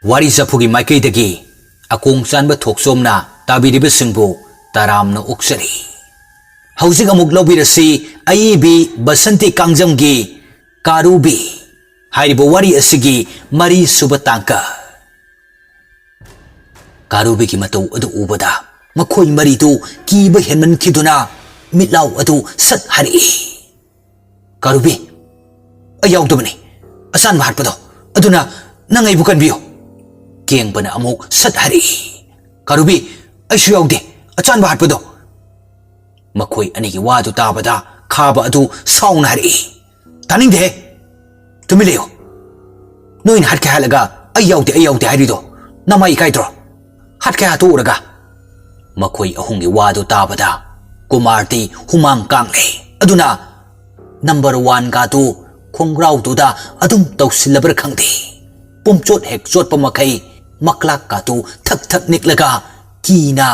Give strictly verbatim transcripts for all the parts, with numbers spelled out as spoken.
ꯋꯥꯔꯤ ꯆꯐꯨꯒꯤ ꯃꯥꯏꯀꯩꯗꯒꯤ ꯑꯀꯣꯡ ꯆꯥꯟꯕ ꯊꯣꯛꯆꯣꯝꯅ ꯇꯥꯕꯤꯔꯤꯕꯁꯤꯡꯕꯨ ꯇꯔꯥꯝꯅ ꯑꯣꯛꯆꯔꯤ꯫ ꯍꯧꯖꯤꯛ ꯑꯃꯨꯛ ꯂꯧꯕꯤꯔꯁꯤ ꯑꯏꯕꯤ ꯕꯁꯟꯇꯤ ꯀꯥꯡꯖꯝꯒꯤ ꯀꯥꯔꯨꯕꯤ ꯍꯥꯏꯔꯤꯕ ꯋꯥꯔꯤ ꯑꯁꯤꯒꯤ ꯃꯔꯤ ꯁꯨꯕ ꯇꯥꯡꯀꯛ꯫ ꯀꯥꯔꯨꯕꯤꯒꯤ ꯃꯇꯧ ꯑꯗꯨ ꯎꯕꯗ ꯃꯈꯣꯏ ꯃꯔꯤꯗꯨ ꯀꯤꯕ ꯍꯦꯟꯃꯟꯈꯤꯗꯨꯅ ꯃꯤꯠꯂꯥꯎ ꯑꯗꯨ ꯁꯠ ꯍꯥꯏꯔꯛꯏ꯫ "ꯀꯥꯔꯨꯕꯤ, ꯑꯩ ꯌꯥꯎꯗꯕꯅꯤ ꯑꯆꯥꯟꯕ ꯍꯥꯠꯄꯗꯣ, ꯑꯗꯨꯅ ꯅꯪ ꯑꯩꯕꯨ ꯀꯟꯕꯤꯌꯨ꯫" ꯀꯦꯡꯕꯅ ꯑꯃꯨꯛ ꯁꯠ ꯍꯥꯏꯔꯛꯏ꯫ "ꯀꯥꯔꯨꯕꯤ, ꯑꯩꯁꯨ ꯌꯥꯎꯗꯦ ꯑꯆꯥꯟꯕ ꯍꯥꯠꯄꯗꯣ꯫" ꯃꯈꯣꯏ ꯑꯅꯤꯒꯤ ꯋꯥꯗꯨ ꯇꯥꯕꯗ ꯈꯥꯕ ꯑꯗꯨ ꯁꯥꯎꯅ ꯍꯥꯏꯔꯛꯏ꯫ "ꯇꯥꯅꯤꯡꯗꯦꯍꯦ, ꯇꯨꯃꯤꯟ ꯂꯩꯌꯨ꯫ ꯅꯣꯏꯅ ꯍꯥꯠꯀꯦ ꯍꯥꯠꯂꯒ ꯑꯩ ꯌꯥꯎꯗꯦ, ꯑꯩ ꯌꯥꯎꯗꯦ ꯍꯥꯏꯔꯤꯗꯣ ꯅꯃꯥꯏ ꯏꯀꯥꯏꯗ꯭ꯔꯣ? ꯍꯥꯠꯀꯦ ꯍꯥꯠꯇꯣꯛꯎꯔꯒ꯫" ꯃꯈꯣꯏ ꯑꯍꯨꯝꯒꯤ ꯋꯥꯗꯨ ꯇꯥꯕꯗ ꯀꯨꯃꯥꯔꯗꯤ ꯍꯨꯃꯥꯡ ꯀꯥꯡꯂꯦ꯫ ꯑꯗꯨꯅ ꯅꯝꯕꯔ ꯋꯥꯟꯒꯗꯨ ꯈꯣꯡꯒ꯭ꯔꯥꯎꯗꯨꯗ ꯑꯗꯨꯝ ꯇꯧꯁꯤꯜꯂꯕ꯭ꯔꯥ ꯈꯪꯗꯦ, ꯄꯨꯝꯆꯣꯠ ꯍꯦꯛ ꯆꯣꯠꯄ ꯃꯈꯩ ꯃꯀ꯭ꯂꯥꯛꯀꯗꯨ ꯊꯛ ꯊꯛ ꯅꯤꯛꯂꯒ ꯀꯤꯅ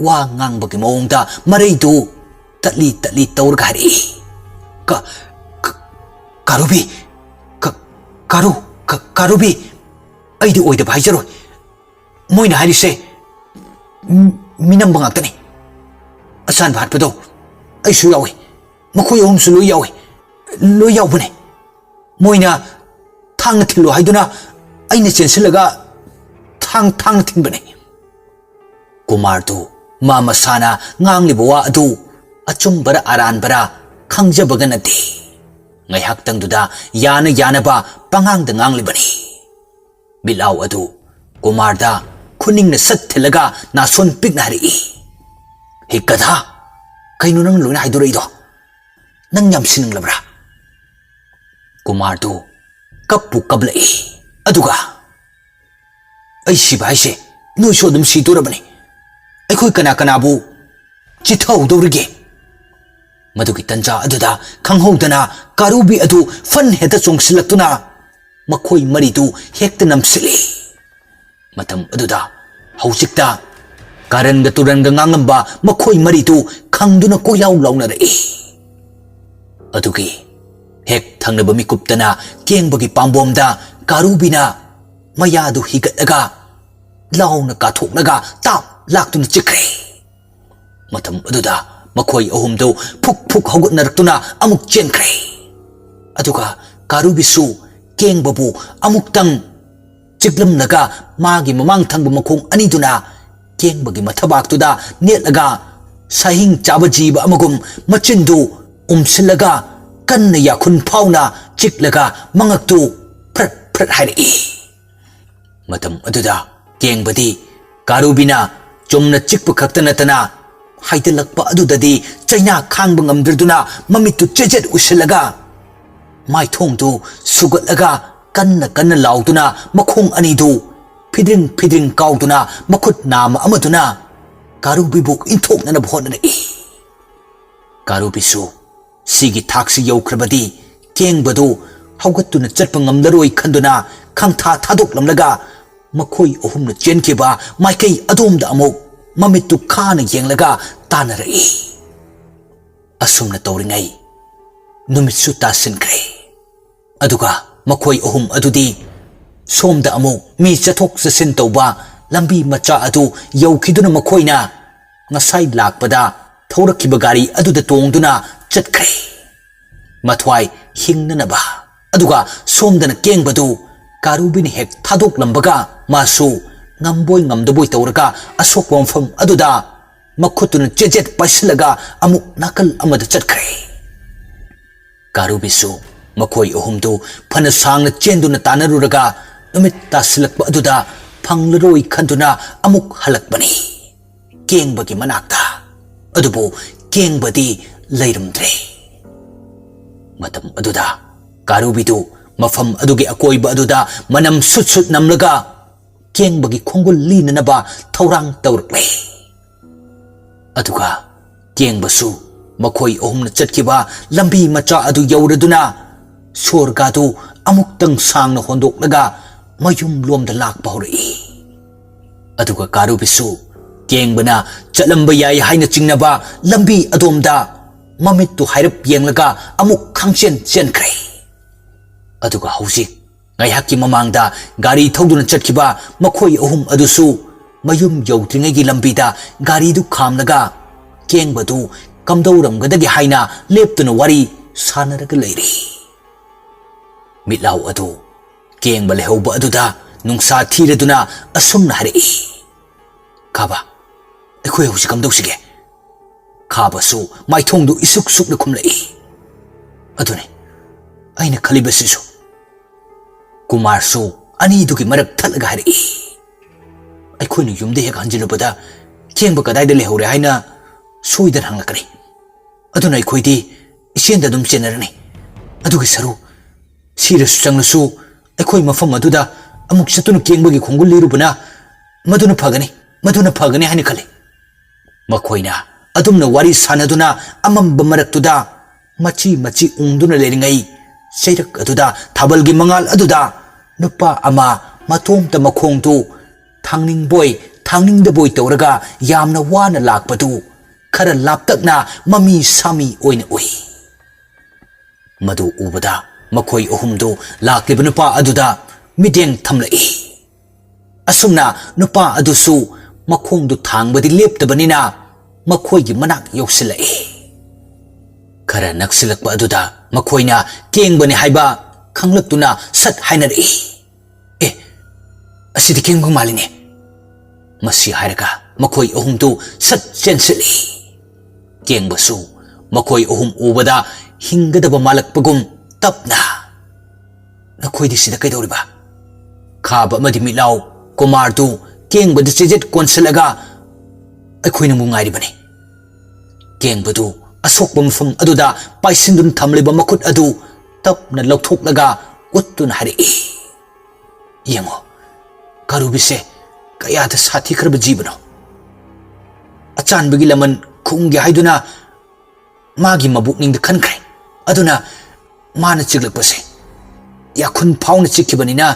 ꯋꯥ ꯉꯥꯡꯕꯒꯤ ꯃꯑꯣꯡꯗ ꯃꯔꯩꯗꯨ ꯇꯠꯂꯤ ꯇꯠꯂꯤ ꯇꯧꯔꯒ ꯍꯥꯏꯔꯛꯏ꯫ "ꯀ-, ꯀ-, ꯀꯥꯔꯨꯕꯤ, ꯀ-, ꯀꯥꯔꯨ, ꯀ-, ꯀꯥꯔꯨꯕꯤ, ꯑꯩꯗꯤ ꯑꯣꯏꯗꯕ ꯍꯥꯏꯖꯔꯣꯏ꯫ ꯃꯣꯏꯅ ꯍꯥꯏꯔꯤꯁꯦ ꯃꯤ-, ꯃꯤꯅꯝꯕ ꯉꯥꯛꯇꯅꯤ꯫ ꯑꯆꯥꯟꯕ ꯍꯥꯠꯄꯗꯣ ꯑꯩꯁꯨ ꯌꯥꯎꯏ, ꯃꯈꯣꯏ ꯑꯍꯨꯝꯁꯨ ꯂꯣꯏ ꯌꯥꯎꯏ, ꯂꯣꯏ ꯌꯥꯎꯕꯅꯦ꯫ ꯃꯣꯏꯅ ꯊꯥꯡꯅ ꯊꯤꯜꯂꯣ ꯍꯥꯏꯗꯨꯅ ꯑꯩꯅ ꯆꯦꯟꯁꯤꯜꯂꯒ ꯊꯥꯡ, ꯊꯥꯡꯅ ꯊꯤꯟꯕꯅꯦ꯫" ꯀꯨꯃꯥꯔꯗꯨ ꯃꯥ ꯃꯁꯥꯅ ꯉꯥꯡꯂꯤꯕ ꯋꯥ ꯑꯗꯨ ꯑꯆꯨꯝꯕꯔ ꯑꯔꯥꯟꯕꯔ ꯈꯪꯖꯕꯒ ꯅꯠꯇꯦ꯫ ꯉꯥꯏꯍꯥꯛꯇꯪꯗꯨꯗ ꯌꯥꯅ ꯌꯥꯅꯕ ꯄꯉꯥꯡꯗ ꯉꯥꯡꯂꯤꯕꯅꯤ꯫ ꯃꯤꯠꯂꯥꯎ ꯑꯗꯨ ꯀꯨꯃꯥꯔꯗ ꯈꯨꯅꯤꯡꯅ ꯁꯠ ꯊꯤꯜꯂꯒ ꯅꯥꯁꯣꯟ ꯄꯤꯛꯅ ꯍꯥꯏꯔꯛꯏ꯫ "ꯍꯤ ꯒꯙꯥ, ꯀꯩꯅꯣ ꯅꯪ ꯂꯣꯏꯅ ꯍꯥꯏꯗꯣꯔꯛꯏꯗꯣ? ꯅꯪ ꯌꯥꯝ ꯁꯤꯅꯤꯡꯂꯕ꯭ꯔꯥ?" ꯀꯨꯃꯥꯔꯗꯨ ꯀꯞꯄꯨ ꯀꯞꯂꯛꯏ꯫ ꯑꯗꯨꯒ, "ꯑꯩ ꯁꯤꯕ ꯍꯥꯏꯁꯦ ꯅꯣꯏꯁꯨ ꯑꯗꯨꯝ ꯁꯤꯗꯣꯔꯕꯅꯤ꯫ ꯑꯩꯈꯣꯏ ꯀꯅꯥ ꯀꯅꯥꯕꯨ ꯆꯤꯠꯊꯍꯧꯗꯧꯔꯤꯒꯦ?" ꯃꯗꯨꯒꯤ ꯇꯟꯖꯥ ꯑꯗꯨꯗ ꯈꯪꯍꯧꯗꯅ ꯀꯥꯔꯨꯕꯤ ꯑꯗꯨ ꯐꯟ ꯍꯦꯛꯇ ꯆꯣꯡꯁꯤꯜꯂꯛꯇꯨꯅ ꯃꯈꯣꯏ ꯃꯔꯤꯗꯨ ꯍꯦꯛꯇ ꯅꯝꯁꯤꯜꯂꯤ꯫ ꯃꯇꯝ ꯑꯗꯨꯗ ꯍꯧꯖꯤꯛꯇ ꯀꯥꯔꯟꯒ ꯇꯨꯔꯟꯒ ꯉꯥꯡꯂꯝꯕ ꯃꯈꯣꯏ ꯃꯔꯤꯗꯨ ꯈꯪꯗꯨꯅ ꯀꯣꯏꯂꯥꯎ ꯂꯥꯎꯅꯔꯛꯏ꯫ ꯑꯗꯨꯒꯤ ꯍꯦꯛ ꯊꯪꯅꯕ ꯃꯤꯀꯨꯞꯇꯅ ꯀꯦꯡꯕꯒꯤ ꯄꯥꯝꯕꯣꯝꯗ ꯀꯥꯔꯨꯕꯤꯅ ꯃꯌꯥꯗꯨ ꯍꯤꯒꯠꯂꯒ ꯂꯥꯎꯅ ꯀꯥꯊꯣꯛꯂꯒ ꯇꯥꯞ ꯂꯥꯛꯇꯨꯅ ꯆꯤꯛꯈ꯭ꯔꯦ꯫ ꯃꯇꯝ ꯑꯗꯨꯗ ꯃꯈꯣꯏ ꯑꯍꯨꯝꯗꯨ ꯐꯨꯛ ꯐꯨꯛ ꯍꯧꯒꯠꯅꯔꯛꯇꯨꯅ ꯑꯃꯨꯛ ꯆꯦꯟꯈ꯭ꯔꯦ꯫ ꯑꯗꯨꯒ ꯀꯥꯔꯨꯕꯤꯁꯨ ꯀꯦꯡꯕꯕꯨ ꯑꯃꯨꯛꯇꯪ ꯆꯤꯛꯂꯝꯂꯒ ꯃꯥꯒꯤ ꯃꯃꯥꯡ ꯊꯪꯕ ꯃꯈꯣꯡ ꯑꯅꯤꯗꯨꯅ ꯀꯦꯡꯕꯒꯤ ꯃꯊꯕꯥꯛꯇꯨꯗ ꯅꯦꯠꯂꯒ ꯁꯥꯍꯤꯡ ꯆꯥꯕ ꯖꯤꯕ ꯑꯃꯒꯨꯝ ꯃꯆꯤꯟꯗꯨ ꯎꯝꯁꯤꯜꯂꯒ ꯀꯟꯅ ꯌꯥꯈꯨꯟ ꯐꯥꯎꯅ ꯆꯤꯛꯂꯒ ꯃꯉꯛꯇꯨ ꯐ꯭ꯔꯠ ꯐ꯭ꯔꯠ ꯍꯥꯏꯔꯛꯏ꯫ ꯃꯇꯝ ꯑꯗꯨꯗ ꯀꯦꯡꯕꯗꯤ ꯀꯥꯔꯨꯕꯤꯅ ꯆꯨꯝꯅ ꯆꯤꯛꯄ ꯈꯛꯇ ꯅꯠꯇꯅ ꯍꯥꯏꯗꯜꯂꯛꯄ ꯑꯗꯨꯗꯗꯤ ꯆꯩꯅꯥ ꯈꯥꯡꯕ ꯉꯝꯗ꯭ꯔꯗꯨꯅ ꯃꯃꯤꯠꯇꯨ ꯆꯦꯖꯦꯠ ꯎꯁꯤꯜꯂꯒ ꯃꯥꯏꯊꯣꯡꯗꯨ ꯁꯨꯒꯠꯂꯒ ꯀꯟꯅ ꯀꯟꯅ ꯂꯥꯎꯗꯨꯅ ꯃꯈꯣꯡ ꯑꯅꯤꯗꯨ ꯐꯤꯗ꯭ꯔꯤꯡ ꯐꯤꯗ꯭ꯔꯤꯡ ꯀꯥꯎꯗꯨꯅ ꯃꯈꯨꯠ ꯅꯥꯝꯃ ꯑꯃꯗꯨꯅ ꯀꯥꯔꯨꯕꯤꯕꯨ ꯏꯟꯊꯣꯛꯅꯅꯕ ꯍꯣꯠꯅꯔꯛꯏ꯫ ꯀꯥꯔꯨꯕꯤꯁꯨ ꯁꯤꯒꯤ ꯊꯥꯛꯁꯤ ꯌꯧꯈ꯭ꯔꯕꯗꯤ ꯀꯦꯡꯕꯗꯨ ꯍꯧꯒꯠꯇꯨꯅ ꯆꯠꯄ ꯉꯝꯂꯔꯣꯏ ꯈꯟꯗꯨꯅ ꯈꯪꯊꯥ ꯊꯥꯗꯣꯛꯂꯝꯂꯒ ꯃꯈꯣꯏ ꯑꯍꯨꯝꯅ ꯆꯦꯟꯈꯤꯕ ꯃꯥꯏꯀꯩ ꯑꯗꯣꯝꯗ ꯑꯃꯨꯛ ꯃꯃꯤꯠꯇꯨ ꯈꯥꯅ ꯌꯦꯡꯂꯒ ꯇꯥꯟꯅꯔꯛꯏ꯫ ꯑꯁꯨꯝꯅ ꯇꯧꯔꯤꯉꯩ ꯅꯨꯃꯤꯠꯁꯨ ꯇꯥꯁꯤꯟꯈ꯭ꯔꯦ꯫ ꯑꯗꯨꯒ ꯃꯈꯣꯏ ꯑꯍꯨꯝ ꯑꯗꯨꯗꯤ ꯁꯣꯝꯗ ꯑꯃꯨꯛ ꯃꯤ ꯆꯠꯊꯣꯛ ꯆꯠꯁꯤꯟ ꯇꯧꯕ ꯂꯝꯕꯤ ꯃꯆꯥ ꯑꯗꯨ ꯌꯧꯈꯤꯗꯨꯅ ꯃꯈꯣꯏꯅ ꯉꯁꯥꯏ ꯂꯥꯛꯄꯗ ꯊꯧꯔꯛꯈꯤꯕ ꯒꯥꯔꯤ ꯑꯗꯨꯗ ꯇꯣꯡꯗꯨꯅ ꯆꯠꯈ꯭ꯔꯦ꯫ ꯃꯊ꯭ꯋꯥꯏ ꯍꯤꯡꯅꯅꯕ꯫ ꯑꯗꯨꯒ ꯁꯣꯝꯗꯅ ꯀꯦꯡꯕꯗꯨ ꯀꯥꯔꯨꯕꯤꯅ ꯍꯦꯛ ꯊꯥꯗꯣꯛꯂꯝꯕꯒ ꯃꯥꯁꯨ ꯉꯝꯕꯣꯏ ꯉꯝꯗꯕꯣꯏ ꯇꯧꯔꯒ ꯑꯁꯣꯛꯄ ꯃꯐꯝ ꯑꯗꯨꯗ ꯃꯈꯨꯠꯇꯨꯅ ꯆꯦꯖꯦꯠ ꯄꯥꯏꯁꯤꯜꯂꯒ ꯑꯃꯨꯛ ꯅꯥꯀꯜ ꯑꯃꯗ ꯆꯠꯈ꯭ꯔꯦ꯫ ꯀꯥꯔꯨꯕꯤꯁꯨ ꯃꯈꯣꯏ ꯑꯍꯨꯝꯗꯨ ꯐꯅ ꯁꯥꯡꯅ ꯆꯦꯟꯗꯨꯅ ꯇꯥꯟꯅꯔꯨꯔꯒ ꯅꯨꯃꯤꯠ ꯇꯥꯁꯤꯜꯂꯛꯄ ꯑꯗꯨꯗ ꯐꯪꯂꯔꯣꯏ ꯈꯟꯗꯨꯅ ꯑꯃꯨꯛ ꯍꯜꯂꯛꯄꯅꯤ꯫ ꯀꯦꯡꯕꯒꯤ ꯃꯅꯥꯛꯇ꯫ ꯑꯗꯨꯕꯨ ꯀꯦꯡꯕꯗꯤ ꯂꯩꯔꯝꯗ꯭ꯔꯦ꯫ ꯃꯇꯝ ꯑꯗꯨꯗ ꯀꯥꯔꯨꯕꯤꯗꯨ ꯃꯐꯝ ꯑꯗꯨꯒꯤ ꯑꯀꯣꯏꯕ ꯑꯗꯨꯗ ꯃꯅꯝ ꯁꯨꯠ ꯁꯨꯠ ꯅꯝꯂꯒ ꯀꯦꯡꯕꯒꯤ ꯈꯣꯡꯒꯨꯜ ꯂꯤꯅꯅꯕ ꯊꯧꯔꯥꯡ ꯇꯧꯔꯛꯂꯦ꯫ ꯑꯗꯨꯒ ꯀꯦꯡꯕꯁꯨ ꯃꯈꯣꯏ ꯑꯍꯨꯝꯅ ꯆꯠꯈꯤꯕ ꯂꯝꯕꯤ ꯃꯆꯥ ꯑꯗꯨ ꯌꯧꯔꯗꯨꯅ ꯁꯣꯔꯒꯥꯗꯨ ꯑꯃꯨꯛꯇꯪ ꯁꯥꯡꯅ ꯍꯣꯟꯗꯣꯛꯂꯒ ꯃꯌꯨꯝ ꯂꯣꯝꯗ ꯂꯥꯛꯄ ꯍꯧꯔꯛꯏ꯫ ꯑꯗꯨꯒ ꯀꯥꯔꯨꯕꯤꯁꯨ ꯀꯦꯡꯕꯅ ꯆꯠꯂꯝꯕ ꯌꯥꯏ ꯍꯥꯏꯅ ꯆꯤꯡꯅꯕ ꯂꯝꯕꯤ ꯑꯗꯣꯝꯗ ꯃꯃꯤꯠꯇꯨ ꯍꯥꯏꯔꯞ ꯌꯦꯡꯂꯒ ꯑꯃꯨꯛ ꯈꯪꯆꯦꯟ ꯆꯦꯟꯈ꯭ꯔꯦ꯫ ꯑꯗꯨꯒ ꯍꯧꯖꯤꯛ ꯉꯥꯏꯍꯥꯛꯀꯤ ꯃꯃꯥꯡꯗ ꯒꯥꯔꯤ ꯊꯧꯗꯨꯅ ꯆꯠꯈꯤꯕ ꯃꯈꯣꯏ ꯑꯍꯨꯝ ꯑꯗꯨꯁꯨ ꯃꯌꯨꯝ ꯌꯧꯗ꯭ꯔꯤꯉꯩꯒꯤ ꯂꯝꯕꯤꯗ ꯒꯥꯔꯤꯗꯨ ꯈꯥꯝꯂꯒ ꯀꯦꯡꯕꯗꯨ ꯀꯝꯗꯧꯔꯝꯒꯗꯒꯦ ꯍꯥꯏꯅ ꯂꯦꯞꯇꯨꯅ ꯋꯥꯔꯤ ꯁꯥꯟꯅꯔꯒ ꯂꯩꯔꯤ꯫ ꯃꯤꯠꯂꯥꯎ ꯑꯗꯨ ꯀꯦꯡꯕ ꯂꯩꯍꯧꯕ ꯑꯗꯨꯗ ꯅꯨꯡꯁꯥ ꯊꯤꯔꯗꯨꯅ ꯑꯁꯨꯝꯅ ꯍꯥꯏꯔꯛꯏ, "ꯈꯥꯕ, ꯑꯩꯈꯣꯏ ꯍꯧꯖꯤꯛ ꯀꯝꯗꯧꯁꯤꯒꯦ?" ꯈꯥꯕꯁꯨ ꯃꯥꯏꯊꯣꯡꯗꯨ ꯏꯁꯨꯛ ꯁꯨꯛꯅ ꯈꯨꯝꯂꯛꯏ, "ꯑꯗꯨꯅꯤ ꯑꯩꯅ ꯈꯜꯂꯤꯕꯁꯤꯁꯨ꯫" ꯀꯨꯃꯥꯔꯁꯨ ꯑꯅꯤꯗꯨꯒꯤ ꯃꯔꯛ ꯊꯠꯂꯒ ꯍꯥꯏꯔꯛꯏ, "ꯑꯩꯈꯣꯏꯅ ꯌꯨꯝꯗ ꯍꯦꯛ ꯍꯟꯖꯤꯜꯂꯨꯕꯗ ꯀꯦꯡꯕ ꯀꯗꯥꯏꯗ ꯂꯩꯍꯧꯔꯦ ꯍꯥꯏꯅ ꯁꯣꯏꯗꯅ ꯍꯪꯂꯛꯀꯅꯤ꯫ ꯑꯗꯨꯅ ꯑꯩꯈꯣꯏꯗꯤ ꯏꯆꯦꯟꯗ ꯑꯗꯨꯝ ꯆꯦꯟꯅꯔꯅꯤ꯫ ꯑꯗꯨꯒꯤ ꯁꯔꯨ ꯁꯤꯔꯁꯨ ꯆꯪꯂꯁꯨ ꯑꯩꯈꯣꯏ ꯃꯐꯝ ꯑꯗꯨꯗ ꯑꯃꯨꯛ ꯆꯠꯇꯨꯅ ꯀꯦꯡꯕꯒꯤ ꯈꯣꯡꯒꯨꯜ ꯂꯤꯔꯨꯕꯅ ꯃꯗꯨꯅ ꯐꯒꯅꯤ, ꯃꯗꯨꯅ ꯐꯒꯅꯤ ꯍꯥꯏꯅ ꯈꯜꯂꯤ꯫" ꯃꯈꯣꯏꯅ ꯑꯗꯨꯝꯅ ꯋꯥꯔꯤ ꯁꯥꯟꯅꯗꯨꯅ ꯑꯃꯝꯕ ꯃꯔꯛꯇꯨꯗ ꯃꯆꯤ ꯃꯆꯤ ꯎꯪꯗꯨꯅ ꯂꯩꯔꯤꯉꯩ, ꯆꯩꯔꯛ ꯑꯗꯨꯗ ꯊꯥꯕꯜꯒꯤ ꯃꯉꯥꯜ ꯑꯗꯨꯗ ꯅꯨꯄꯥ ꯑꯃ ꯃꯇꯣꯝꯇ ꯃꯈꯣꯡꯗꯨ ꯊꯥꯡꯅꯤꯡꯕꯣꯏ ꯊꯥꯡꯅꯤꯡꯗꯕꯣꯏ ꯇꯧꯔꯒ ꯌꯥꯝꯅ ꯋꯥꯅ ꯂꯥꯛꯄꯗꯨ ꯈꯔ ꯂꯥꯞꯇꯛꯅ ꯃꯃꯤ ꯁꯥꯃꯤ ꯑꯣꯏꯅ ꯎꯏ꯫ ꯃꯗꯨ ꯎꯕꯗ ꯃꯈꯣꯏ ꯑꯍꯨꯝꯗꯨ ꯂꯥꯛꯂꯤꯕ ꯅꯨꯄꯥ ꯑꯗꯨꯗ ꯃꯤꯠꯌꯦꯡ ꯊꯝꯂꯛꯏ꯫ ꯑꯁꯨꯝꯅ ꯅꯨꯄꯥ ꯑꯗꯨꯁꯨ ꯃꯈꯣꯡꯗꯨ ꯊꯥꯡꯕꯗꯤ ꯂꯦꯞꯇꯕꯅꯤꯅ ꯃꯈꯣꯏꯒꯤ ꯃꯅꯥꯛ ꯌꯧꯁꯤꯜꯂꯛꯏ꯫ ꯈꯔ ꯅꯛꯁꯤꯜꯂꯛꯄ ꯑꯗꯨꯗ ꯃꯈꯣꯏꯅ ꯀꯦꯡꯕꯅꯤ ꯍꯥꯏꯕ ꯈꯪꯂꯛꯇꯨꯅ ꯁꯠ ꯍꯥꯏꯅꯔꯛꯏ, "ꯑꯦ, ꯑꯁꯤꯗꯤ ꯀꯦꯡꯕ ꯃꯥꯜꯂꯤꯅꯦ꯫" ꯃꯁꯤ ꯍꯥꯏꯔꯒ ꯃꯈꯣꯏ ꯑꯍꯨꯝꯗꯨ ꯁꯠ ꯆꯦꯟꯁꯤꯜꯂꯤ꯫ ꯀꯦꯡꯕꯁꯨ ꯃꯈꯣꯏ ꯑꯍꯨꯝ ꯎꯕꯗ ꯍꯤꯡꯒꯗꯕ ꯃꯥꯜꯂꯛꯄꯒꯨꯝ ꯇꯞꯅ, "ꯅꯈꯣꯏꯗꯤ ꯁꯤꯗ ꯀꯩꯗꯧꯔꯤꯕ?" ꯈꯥꯕ ꯑꯃꯗꯤ ꯃꯤꯠꯂꯥꯎ ꯀꯨꯃꯥꯔꯗꯨ ꯀꯦꯡꯕꯗ ꯆꯦꯖꯦꯠ ꯀꯣꯟꯁꯤꯜꯂꯒ, "ꯑꯩꯈꯣꯏ ꯅꯪꯕꯨ ꯉꯥꯏꯔꯤꯕꯅꯤ꯫" ꯀꯦꯡꯕꯗꯨ ꯑꯁꯣꯛꯄ ꯃꯐꯝ ꯑꯗꯨꯗ ꯄꯥꯏꯁꯤꯟꯗꯨꯅ ꯊꯝꯂꯤꯕ ꯃꯈꯨꯠ ꯑꯗꯨ ꯇꯞꯅ ꯂꯧꯊꯣꯛꯂꯒ ꯎꯠꯇꯨꯅ ꯍꯥꯏꯔꯛꯏ, "ꯌꯦꯡꯉꯣ, ꯀꯥꯔꯨꯕꯤꯁꯦ ꯀꯌꯥꯗ ꯁꯥꯊꯤꯈ꯭ꯔꯕ ꯖꯤꯕꯅꯣ꯫ ꯑꯆꯥꯟꯕꯒꯤ ꯂꯃꯟ ꯈꯨꯝꯒꯦ ꯍꯥꯏꯗꯨꯅ ꯃꯥꯒꯤ ꯃꯕꯨꯛꯅꯤꯡꯗ ꯈꯟꯈ꯭ꯔꯦ꯫ ꯑꯗꯨꯅ ꯃꯥꯅ ꯆꯤꯛꯂꯛꯄꯁꯦ ꯌꯥꯈꯨꯟ ꯐꯥꯎꯅ ꯆꯤꯛꯈꯤꯕꯅꯤꯅ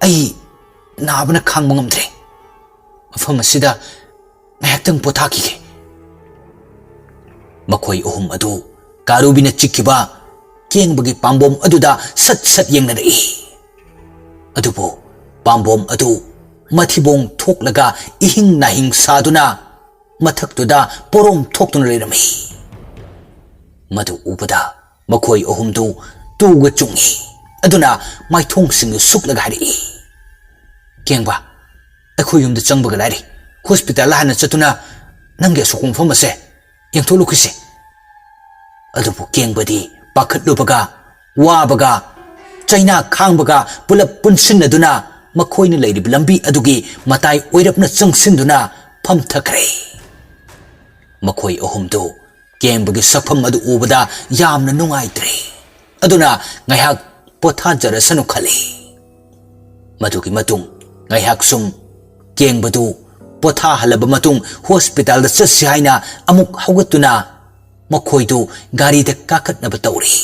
ꯑꯩ ꯅꯥꯕꯅ ꯈꯥꯡꯕ ꯉꯝꯗ꯭ꯔꯦ꯫ ꯃꯐꯝ ꯑꯁꯤꯗ ꯉꯥꯏꯍꯥꯛꯇꯪ ꯄꯣꯊꯥꯈꯤꯒꯦ꯫" ꯃꯈꯣꯏ ꯑꯍꯨꯝ ꯑꯗꯨ ꯀꯥꯔꯨꯕꯤꯅ ꯆꯤꯛꯈꯤꯕ ꯀꯦꯡꯕꯒꯤ ꯄꯥꯝꯕꯣꯝ ꯑꯗꯨꯗ ꯁꯠ ꯁꯠ ꯌꯦꯡꯅꯔꯛꯏ꯫ ꯑꯗꯨꯕꯨ ꯄꯥꯝꯕꯣꯝ ꯑꯗꯨ ꯃꯊꯤꯕꯣꯡ ꯊꯣꯛꯂꯒ ꯏꯍꯤꯡ ꯅꯥꯍꯤꯡ ꯁꯥꯗꯨꯅ ꯃꯊꯛꯇꯨꯗ ꯄꯣꯔꯣꯝ ꯊꯣꯛꯇꯨꯅ ꯂꯩꯔꯝꯃꯤ꯫ ꯃꯗꯨ ꯎꯕꯗ ꯃꯈꯣꯏ ꯑꯍꯨꯝꯗꯨ ꯇꯨꯒ ꯆꯨꯡꯏ꯫ ꯑꯗꯨꯅ ꯃꯥꯏꯊꯣꯡꯁꯤꯡꯗꯨ ꯁꯨꯛꯂꯒ ꯍꯥꯏꯔꯛꯏ, "ꯀꯦꯡꯕ, ꯑꯩꯈꯣꯏ ꯌꯨꯝꯗ ꯆꯪꯕꯒ ꯂꯥꯏꯔꯤ, ꯍꯣꯁꯄꯤꯇꯥꯜꯗ ꯍꯥꯟꯅ ꯆꯠꯇꯨꯅ ꯅꯪꯒꯤ ꯑꯁꯣꯛꯄ ꯃꯐꯝ ꯑꯁꯦ ꯌꯦꯡꯊꯣꯛꯂꯨꯈꯤꯁꯤ꯫" ꯑꯗꯨꯕꯨ ꯀꯦꯡꯕꯗꯤ ꯄꯥꯈꯠꯂꯨꯕꯒ, ꯋꯥꯕꯒ, ꯆꯩꯅꯥ ꯈꯥꯡꯕꯒ ꯄꯨꯂꯞ ꯄꯨꯟꯁꯤꯟꯅꯗꯨꯅ ꯃꯈꯣꯏꯅ ꯂꯩꯔꯤꯕ ꯂꯝꯕꯤ ꯑꯗꯨꯒꯤ ꯃꯇꯥꯏ ꯑꯣꯏꯔꯞꯅ ꯆꯪꯁꯤꯟꯗꯨꯅ ꯐꯝꯊꯈ꯭ꯔꯦ꯫ ꯃꯈꯣꯏ ꯑꯍꯨꯝꯗꯨ ꯀꯦꯡꯕꯒꯤ ꯁꯛꯐꯝ ꯑꯗꯨ ꯎꯕꯗ ꯌꯥꯝꯅ ꯅꯨꯡꯉꯥꯏꯇ꯭ꯔꯦ꯫ ꯑꯗꯨꯅ ꯉꯥꯏꯍꯥꯛ ꯄꯣꯊꯥꯖꯔꯁꯅꯨ ꯈꯜꯂꯤ꯫ ꯃꯗꯨꯒꯤ ꯃꯇꯨꯡ ꯉꯥꯏꯍꯥꯛ ꯁꯨꯝ ꯀꯦꯡꯕꯗꯨ ꯄꯣꯊꯥꯍꯜꯂꯕ ꯃꯇꯨꯡ ꯍꯣꯁꯄꯤꯇꯥꯜꯗ ꯆꯠꯁꯤ ꯍꯥꯏꯅ ꯑꯃꯨꯛ ꯍꯧꯒꯠꯇꯨꯅ ꯃꯈꯣꯏꯗꯨ ꯒꯥꯔꯤꯗ ꯀꯥꯈꯠꯅꯕ ꯇꯧꯔꯤ꯫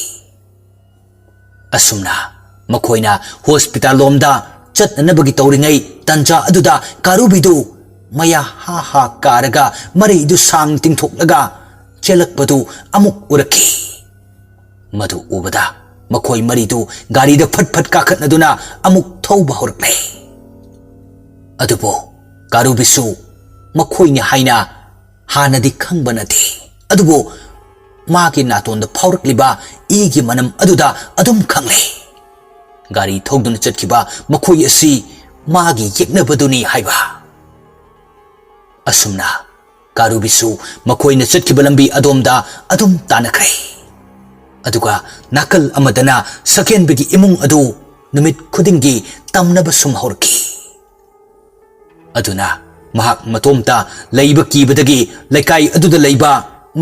ꯑꯁꯨꯝꯅ ꯃꯈꯣꯏꯅ ꯍꯣꯁꯄꯤꯇꯥꯜ ꯂꯣꯝꯗ ꯆꯠꯅꯅꯕꯒꯤ ꯇꯧꯔꯤꯉꯩ ꯇꯟꯖꯥ ꯑꯗꯨꯗ ꯀꯥꯔꯨꯕꯤꯗꯨ ꯃꯌꯥ ꯍꯥ ꯍꯥ ꯀꯥꯔꯒ ꯃꯔꯩꯗꯨ ꯁꯥꯡ ꯇꯤꯡꯊꯣꯛꯂꯒ ꯆꯦꯜꯂꯛꯄꯗꯨ ꯑꯃꯨꯛ ꯎꯔꯛꯈꯤ꯫ ꯃꯗꯨ ꯎꯕꯗ ꯃꯈꯣꯏ ꯃꯔꯤꯗꯨ ꯒꯥꯔꯤꯗ ꯐꯠ ꯐꯠ ꯀꯥꯈꯠꯅꯗꯨꯅ ꯑꯃꯨꯛ ꯊꯧꯕ ꯍꯧꯔꯛꯂꯦ꯫ ꯑꯗꯨꯕꯨ ꯀꯥꯔꯨꯕꯤꯁꯨ ꯃꯈꯣꯏꯅꯤ ꯍꯥꯏꯅ ꯍꯥꯟꯅꯗꯤ ꯈꯪꯕ ꯅꯠꯇꯦ꯫ ꯑꯗꯨꯕꯨ ꯃꯥꯒꯤ ꯅꯥꯇꯣꯟꯗ ꯐꯥꯎꯔꯛꯂꯤꯕ ꯏꯒꯤ ꯃꯅꯝ ꯑꯗꯨꯗ ꯑꯗꯨꯝ ꯈꯪꯂꯦ꯫ ꯒꯥꯔꯤ ꯊꯧꯗꯨꯅ ꯆꯠꯈꯤꯕ ꯃꯈꯣꯏ ꯑꯁꯤ ꯃꯥꯒꯤ ꯌꯦꯛꯅꯕꯗꯨꯅꯤ ꯍꯥꯏꯕ꯫ ꯑꯁꯨꯝꯅ ꯀꯥꯔꯨꯕꯤꯁꯨ ꯃꯈꯣꯏꯅ ꯆꯠꯈꯤꯕ ꯂꯝꯕꯤ ꯑꯗꯣꯝꯗ ꯑꯗꯨꯝ ꯇꯥꯟꯅꯈ꯭ꯔꯦ꯫ ꯑꯗꯨꯒ ꯅꯥꯀꯜ ꯑꯃꯗꯅ ꯁꯀꯦꯟꯕꯒꯤ ꯏꯃꯨꯡ ꯑꯗꯨ ꯅꯨꯃꯤꯠ ꯈꯨꯗꯤꯡꯒꯤ ꯇꯝꯅꯕ ꯁꯨꯝ ꯍꯧꯔꯛꯈꯤ꯫ ꯑꯗꯨꯅ ꯃꯍꯥꯛ ꯃꯇꯣꯝꯇ ꯂꯩꯕ ꯀꯤꯕꯗꯒꯤ ꯂꯩꯀꯥꯏ ꯑꯗꯨꯗ ꯂꯩꯕ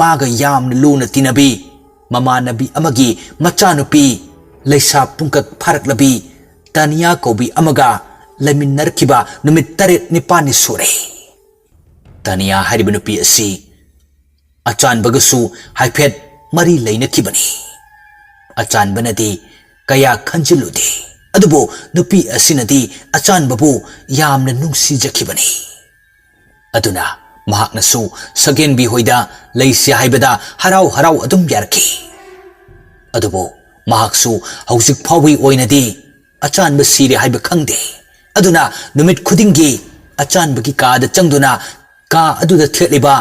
ꯃꯥꯒ ꯌꯥꯝꯅ ꯂꯨꯅ ꯇꯤꯟꯅꯕꯤ ꯃꯃꯥꯟꯅꯕꯤ ꯑꯃꯒꯤ ꯃꯆꯥꯅꯨꯄꯤ ꯂꯩꯁꯥ ꯄꯨꯡꯀꯛ ꯐꯥꯔꯛꯂꯕꯤ ꯇꯥꯅꯤꯌꯥ ꯀꯧꯕꯤ ꯑꯃꯒ ꯂꯩꯃꯤꯟꯅꯔꯛꯈꯤꯕ ꯅꯨꯃꯤꯠ ꯇꯔꯦꯠ ꯅꯤꯄꯥꯜꯅꯤ ꯁꯨꯔꯦ꯫ ꯇꯥꯅꯤꯌꯥ ꯍꯥꯏꯔꯤꯕ ꯅꯨꯄꯤ ꯑꯁꯤ ꯑꯆꯥꯟꯕꯒꯁꯨ ꯍꯥꯏꯐꯦꯠ ꯃꯔꯤ ꯂꯩꯅꯈꯤꯕꯅꯤ꯫ ꯑꯆꯥꯟꯕꯅꯗꯤ ꯀꯌꯥ ꯈꯟꯖꯤꯜꯂꯨꯗꯦ, ꯑꯗꯨꯕꯨ ꯅꯨꯄꯤ ꯑꯁꯤꯅꯗꯤ ꯑꯆꯥꯟꯕꯕꯨ ꯌꯥꯝꯅ ꯅꯨꯡꯁꯤꯖꯈꯤꯕꯅꯤ꯫ ꯑꯗꯨꯅ ꯃꯍꯥꯛꯅꯁꯨ ꯁꯒꯦꯟꯕꯤ ꯍꯣꯏꯗ ꯂꯩꯁꯤ ꯍꯥꯏꯕꯗ ꯍꯔꯥꯎ ꯍꯔꯥꯎ ꯑꯗꯨꯝ ꯌꯥꯔꯛꯈꯤ꯫ ꯑꯗꯨꯕꯨ ꯃꯍꯥꯛꯁꯨ ꯍꯧꯖꯤꯛ ꯐꯥꯎꯕꯒꯤ ꯑꯣꯏꯅꯗꯤ ꯑꯆꯥꯟꯕ ꯁꯤꯔꯦ ꯍꯥꯏꯕ ꯈꯪꯗꯦ꯫ ꯑꯗꯨꯅ ꯅꯨꯃꯤꯠ ꯈꯨꯗꯤꯡꯒꯤ ꯑꯆꯥꯟꯕꯒꯤ ꯀꯥꯗ ꯆꯪꯗꯨꯅ ꯀꯥ ꯑꯗꯨꯗ ꯊꯦꯠꯂꯤꯕ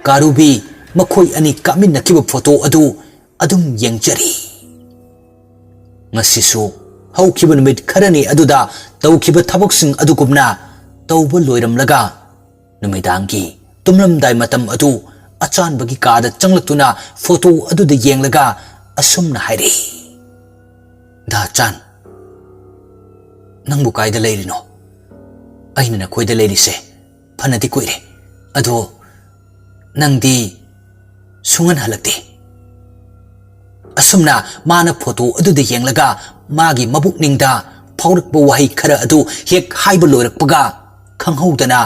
ꯀꯥꯔꯨꯕꯤ ꯃꯈꯣꯏ ꯑꯅꯤ ꯀꯥꯞꯃꯤꯟꯅꯈꯤꯕ ꯐꯣꯇꯣ ꯑꯗꯨ ꯑꯗꯨꯝ ꯌꯦꯡꯖꯔꯤ꯫ ꯉꯁꯤꯁꯨ ꯍꯧꯈꯤꯕ ꯅꯨꯃꯤꯠ ꯈꯔꯅꯤ ꯑꯗꯨꯗ ꯇꯧꯈꯤꯕ ꯊꯕꯛꯁꯤꯡ ꯑꯗꯨꯒꯨꯝꯅ ꯇꯧꯕ ꯂꯣꯏꯔꯝꯂꯒ ꯅꯨꯃꯤꯗꯥꯡꯒꯤ ꯇꯨꯝꯂꯝꯗꯥꯏ ꯃꯇꯝ ꯑꯗꯨ ꯑꯆꯥꯟꯕꯒꯤ ꯀꯥꯗ ꯆꯪꯂꯛꯇꯨꯅ ꯐꯣꯇꯣ ꯑꯗꯨꯗ ꯌꯦꯡꯂꯒ ꯑꯁꯨꯝꯅ ꯍꯥꯏꯔꯛꯏ, "ꯗꯥ ꯆꯥꯟ, ꯅꯪꯕꯨ ꯀꯥꯏꯗ ꯂꯩꯔꯤꯅꯣ? ꯑꯩꯅ ꯅꯈꯣꯏꯗ ꯂꯩꯔꯤꯁꯦ ꯐꯅꯗꯤ ꯀꯨꯏꯔꯦ꯫ ꯑꯗꯣ ꯅꯪꯗꯤ ꯁꯨꯡꯍꯟ ꯍꯜꯂꯛꯇꯦ꯫" ꯑꯁꯨꯝꯅ ꯃꯥꯅ ꯐꯣꯇꯣ ꯑꯗꯨꯗ ꯌꯦꯡꯂꯒ ꯃꯥꯒꯤ ꯃꯕꯨꯛꯅꯤꯡꯗ ꯐꯥꯎꯔꯛꯄ ꯋꯥꯍꯩ ꯈꯔ ꯑꯗꯨ ꯍꯦꯛ ꯍꯥꯏꯕ ꯂꯣꯏꯔꯛꯄꯒ, ꯈꯪꯍꯧꯗꯅ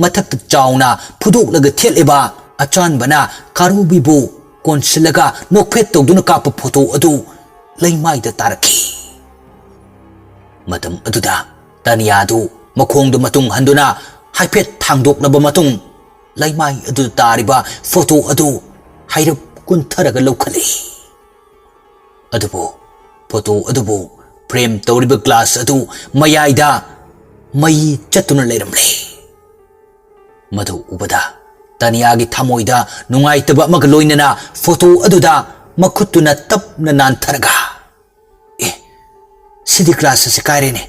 ꯃꯊꯛꯇ ꯆꯥꯎꯅ ꯐꯨꯗꯣꯛꯂꯒ ꯊꯦꯠꯂꯤꯕ ꯑꯆꯥꯟꯕꯅ ꯀꯥꯔꯨꯕꯤꯕꯨ ꯀꯣꯟꯁꯤꯜꯂꯒ ꯅꯣꯛꯐꯦꯠ ꯇꯧꯗꯨꯅ ꯀꯥꯞꯄ ꯐꯣꯇꯣ ꯑꯗꯨ ꯂꯩꯃꯥꯏꯗ ꯇꯥꯔꯛꯈꯤ꯫ ꯃꯇꯝ ꯑꯗꯨꯗ ꯇꯥꯅꯤꯌꯥꯗꯨ ꯃꯈꯣꯡꯗꯨ ꯃꯇꯨꯡ ꯍꯟꯗꯨꯅ ꯍꯥꯏꯐꯦꯠ ꯊꯥꯡꯗꯣꯛꯂꯕ ꯃꯇꯨꯡ, ꯂꯩꯃꯥꯏ ꯑꯗꯨꯗ ꯇꯥꯔꯤꯕ ꯐꯣꯇꯣ ꯑꯗꯨ ꯍꯩꯔꯞ ꯀꯨꯟꯊꯔꯒ ꯂꯧꯈꯠꯂꯤ꯫ ꯑꯗꯨꯕꯨ ꯐꯣꯇꯣ ꯑꯗꯨꯕꯨ ꯐ꯭ꯔꯦꯝ ꯇꯧꯔꯤꯕ ꯒ꯭ꯂꯥꯁ ꯑꯗꯨ ꯃꯌꯥꯏꯗ ꯃꯩ ꯆꯠꯇꯨꯅ ꯂꯩꯔꯝꯂꯦ꯫ ꯃꯗꯨ ꯎꯕꯗ ꯇꯥꯅꯤꯌꯥꯒꯤ ꯊꯃꯣꯏꯗ ꯅꯨꯡꯉꯥꯏꯇꯕ ꯑꯃꯒ ꯂꯣꯏꯅꯅ ꯐꯣꯇꯣ ꯑꯗꯨꯗ ꯃꯈꯨꯠꯇꯨꯅ ꯇꯞꯅ ꯅꯥꯟꯊꯔꯒ, "ꯑꯦ, ꯁꯤꯗꯤ ꯒ꯭ꯂꯥꯁ ꯑꯁꯤ ꯀꯥꯏꯔꯦꯅꯦ꯫"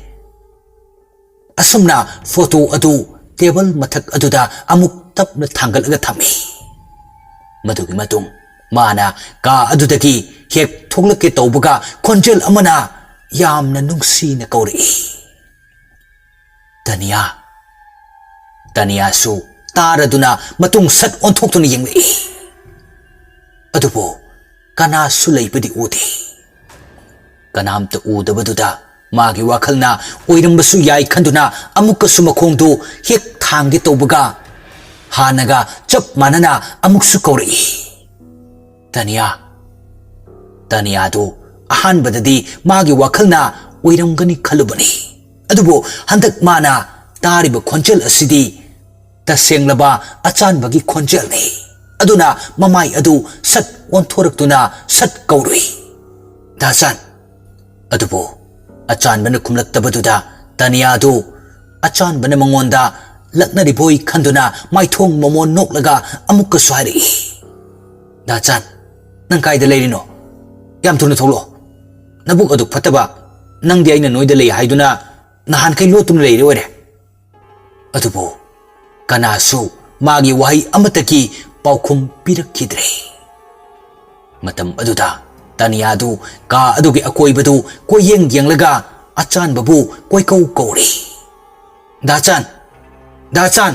ꯑꯁꯨꯝꯅ ꯐꯣꯇꯣ ꯑꯗꯨ ꯇꯦꯕꯜ ꯃꯊꯛ ꯑꯗꯨꯗ ꯑꯃꯨꯛ ꯇꯞꯅ ꯊꯥꯡꯒꯠꯂꯒ ꯊꯝꯃꯤ꯫ ꯃꯗꯨꯒꯤ ꯃꯇꯨꯡ ꯃꯥꯅ ꯀꯥ ꯑꯗꯨꯗꯒꯤ ꯍꯦꯛ ꯊꯣꯛꯂꯛꯀꯦ ꯇꯧꯕꯒ ꯈꯣꯟꯖꯦꯜ ꯑꯃꯅ ꯌꯥꯝꯅ ꯅꯨꯡꯁꯤꯅ ꯀꯧꯔꯛꯏ, "ꯇꯥꯅꯤꯌꯥ!" ꯇꯥꯅꯤꯌꯥꯁꯨ ꯇꯥꯔꯗꯨꯅ ꯃꯇꯨꯡ ꯁꯠ ꯑꯣꯟꯊꯣꯛꯇꯨꯅ ꯌꯦꯡꯂꯛꯏ꯫ ꯑꯗꯨꯕꯨ ꯀꯅꯥꯁꯨ ꯂꯩꯕꯗꯤ ꯎꯗꯦ꯫ ꯀꯅꯥꯝꯇ ꯎꯗꯕꯗꯨꯗ ꯃꯥꯒꯤ ꯋꯥꯈꯜꯅ ꯑꯣꯏꯔꯝꯕꯁꯨ ꯌꯥꯏ ꯈꯟꯗꯨꯅ ꯑꯃꯨꯛꯀꯁꯨ ꯃꯈꯣꯡꯗꯨ ꯍꯦꯛ ꯊꯥꯡꯒꯦ ꯇꯧꯕꯒ ꯍꯥꯟꯅꯒ ꯆꯞ ꯃꯥꯟꯅꯅ ꯑꯃꯨꯛꯁꯨ ꯀꯧꯔꯛꯏ, "ꯇꯥꯅꯤꯌꯥ!" ꯇꯥꯅꯤꯌꯥꯗꯨ ꯑꯍꯥꯟꯕꯗꯗꯤ ꯃꯥꯒꯤ ꯋꯥꯈꯜꯅ ꯑꯣꯏꯔꯝꯒꯅꯤ ꯈꯜꯂꯨꯕꯅꯤ꯫ ꯑꯗꯨꯕꯨ ꯍꯟꯗꯛ ꯃꯥꯅ ꯇꯥꯔꯤꯕ ꯈꯣꯟꯖꯦꯜ ꯑꯁꯤꯗꯤ ꯇꯁꯦꯡꯂꯕ ꯑꯆꯥꯟꯕꯒꯤ ꯈꯣꯟꯖꯦꯜꯅꯤ꯫ ꯑꯗꯨꯅ ꯃꯃꯥꯏ ꯑꯗꯨ ꯁꯠ ꯑꯣꯟꯊꯣꯔꯛꯇꯨꯅ ꯁꯠ ꯀꯧꯔꯨꯏ, "ꯗꯥꯆꯥꯟ!" ꯑꯗꯨꯕꯨ ꯑꯆꯥꯟꯕꯅ ꯈꯨꯝꯂꯛꯇꯕꯗꯨꯗ ꯇꯥꯅꯤꯌꯥꯗꯨ ꯑꯆꯥꯟꯕꯅ ꯃꯉꯣꯟꯗ ꯂꯛꯅꯔꯤꯕꯣꯏ ꯈꯟꯗꯨꯅ ꯃꯥꯏꯊꯣꯡ ꯃꯃꯣꯟ ꯅꯣꯛꯂꯒ ꯑꯃꯨꯛꯀꯁꯨ ꯍꯥꯏꯔꯛꯏ, "ꯗꯥ ꯆꯥꯟ, ꯅꯪ ꯀꯥꯏꯗ ꯂꯩꯔꯤꯅꯣ? ꯌꯥꯝ ꯊꯨꯅ ꯊꯣꯛꯂꯛꯑꯣ꯫ ꯅꯕꯨꯛ ꯑꯗꯨꯛ ꯐꯠꯇꯕ ꯅꯪꯗꯤ ꯑꯩꯅ ꯅꯣꯏꯗ ꯂꯩ ꯍꯥꯏꯗꯨꯅ ꯅꯍꯥꯟꯈꯩ ꯂꯣꯠꯇꯨꯅ ꯂꯩꯔꯦ ꯑꯣꯏꯔꯦ"꯫ ꯑꯗꯨꯕꯨ ꯀꯅꯥꯁꯨ ꯃꯥꯒꯤ ꯋꯥꯍꯩ ꯑꯃꯠꯇꯒꯤ ꯄꯥꯎꯈꯨꯝ ꯄꯤꯔꯛꯈꯤꯗ꯭ꯔꯦ꯫ ꯃꯇꯝ ꯑꯗꯨꯗ ꯇꯥꯅꯤꯌꯥꯗꯨ ꯀꯥ ꯑꯗꯨꯒꯤ ꯑꯀꯣꯏꯕꯗꯨ ꯀꯣꯏꯌꯦꯡ ꯌꯦꯡꯂꯒ ꯑꯆꯥꯟꯕꯕꯨ ꯀꯣꯏꯀꯧ ꯀꯧꯔꯤ, "ꯗꯥ ꯆꯥꯟ! ꯗꯥ ꯆꯥꯟ!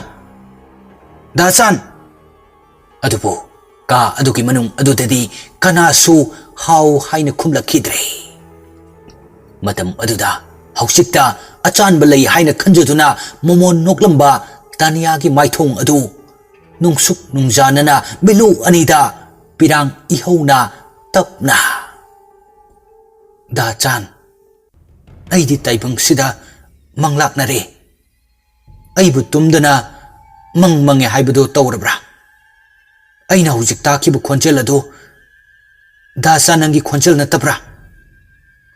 ꯗꯥ ꯆꯥꯟ!" ꯑꯗꯨꯕꯨ ꯀꯥ ꯑꯗꯨꯒꯤ ꯃꯅꯨꯡ ꯑꯗꯨꯗꯗꯤ ꯀꯅꯥꯁꯨ ꯍꯥꯎ ꯍꯥꯏꯅ ꯈꯨꯝꯂꯛꯈꯤꯗ꯭ꯔꯦ꯫ ꯃꯇꯝ ꯑꯗꯨꯗ ꯍꯧꯖꯤꯛꯇ ꯑꯆꯥꯟꯕ ꯂꯩ ꯍꯥꯏꯅ ꯈꯟꯖꯗꯨꯅ ꯃꯃꯣꯟ ꯅꯣꯛꯂꯝꯕ ꯇꯥꯅꯤꯌꯥꯒꯤ ꯃꯥꯏꯊꯣꯡ ꯑꯗꯨ ꯅꯨꯡꯁꯨꯛ ꯅꯨꯡꯖꯥꯅꯅ ꯃꯤꯠꯂꯨ ꯑꯅꯤꯗ ꯄꯤꯔꯥꯡ ꯏꯍꯧꯅ ꯇꯞꯅ, "ꯗꯥ ꯆꯥꯟ, ꯑꯩꯗꯤ ꯇꯥꯏꯕꯪꯁꯤꯗ ꯃꯪꯂꯥꯛꯅꯔꯦ꯫ ꯑꯩꯕꯨ ꯇꯨꯝꯗꯅ ꯃꯪ ꯃꯪꯉꯦ ꯍꯥꯏꯕꯗꯨ ꯇꯧꯔꯕ꯭ꯔꯥ? ꯑꯩꯅ ꯍꯧꯖꯤꯛ ꯇꯥꯈꯤꯕ ꯈꯣꯟꯖꯦꯜ ꯑꯗꯨ ꯗꯥ ꯆꯥꯟ ꯅꯪꯒꯤ ꯈꯣꯟꯖꯦꯜ ꯅꯠꯇꯕ꯭ꯔꯥ?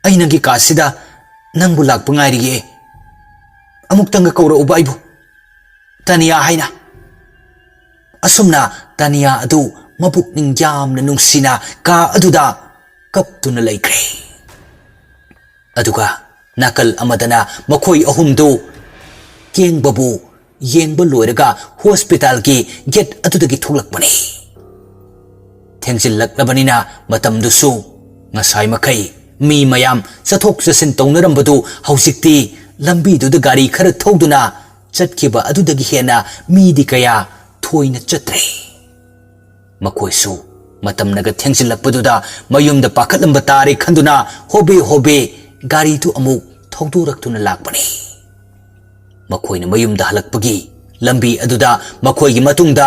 ꯑꯩ ꯅꯪꯒꯤ ꯀꯥꯁꯤꯗ ꯅꯪꯕꯨ ꯂꯥꯛꯄ ꯉꯥꯏꯔꯤꯌꯦ꯫ ꯑꯃꯨꯛꯇꯪꯒ ꯀꯧꯔꯛꯎꯕ ꯑꯩꯕꯨ꯫ ꯇꯥꯅꯤꯌꯥ ꯍꯥꯏꯅ"꯫ ꯑꯁꯨꯝꯅ ꯇꯥꯅꯤꯌꯥ ꯑꯗꯨ ꯃꯄꯨꯛꯅꯤꯡ ꯌꯥꯝꯅ ꯅꯨꯡꯁꯤꯅ ꯀꯥ ꯑꯗꯨꯗ ꯀꯞꯇꯨꯅ ꯂꯩꯈ꯭ꯔꯦ꯫ ꯑꯗꯨꯒ ꯅꯥꯀꯜ ꯑꯃꯗꯅ ꯃꯈꯣꯏ ꯑꯍꯨꯝꯗꯨ ꯀꯦꯡꯕꯕꯨ ꯌꯦꯡꯕ ꯂꯣꯏꯔꯒ ꯍꯣꯁꯄꯤꯇꯥꯜꯒꯤ ꯒꯦꯠ ꯑꯗꯨꯗꯒꯤ ꯊꯣꯛꯂꯛꯄꯅꯤ꯫ ꯊꯦꯡꯖꯤꯜꯂꯛꯂꯕꯅꯤꯅ ꯃꯇꯝꯗꯨꯁꯨ ꯉꯁꯥꯏ ꯃꯈꯩ ꯃꯤ ꯃꯌꯥꯝ ꯆꯠꯊꯣꯛ ꯆꯠꯁꯤꯟ ꯇꯧꯅꯔꯝꯕꯗꯨ ꯍꯧꯖꯤꯛꯇꯤ ꯂꯝꯕꯤꯗꯨꯗ ꯒꯥꯔꯤ ꯈꯔ ꯊꯧꯗꯨꯅ ꯆꯠꯈꯤꯕ ꯑꯗꯨꯗꯒꯤ ꯍꯦꯟꯅ ꯃꯤꯗꯤ ꯀꯌꯥ ꯊꯣꯏꯅ ꯆꯠꯇ꯭ꯔꯦ꯫ ꯃꯈꯣꯏꯁꯨ ꯃꯇꯝꯅꯒ ꯊꯦꯡꯖꯤꯜꯂꯛꯄꯗꯨꯗ ꯃꯌꯨꯝꯗ ꯄꯥꯈꯠꯂꯝꯕ ꯇꯥꯔꯦ ꯈꯟꯗꯨꯅ ꯍꯣꯕꯦ ꯍꯣꯕꯦ ꯒꯥꯔꯤꯗꯨ ꯑꯃꯨꯛ ꯊꯧꯗꯣꯔꯛꯇꯨꯅ ꯂꯥꯛꯄꯅꯤ꯫ ꯃꯈꯣꯏꯅ ꯃꯌꯨꯝꯗ ꯍꯜꯂꯛꯄꯒꯤ ꯂꯝꯕꯤ ꯑꯗꯨꯗ ꯃꯈꯣꯏꯒꯤ ꯃꯇꯨꯡꯗ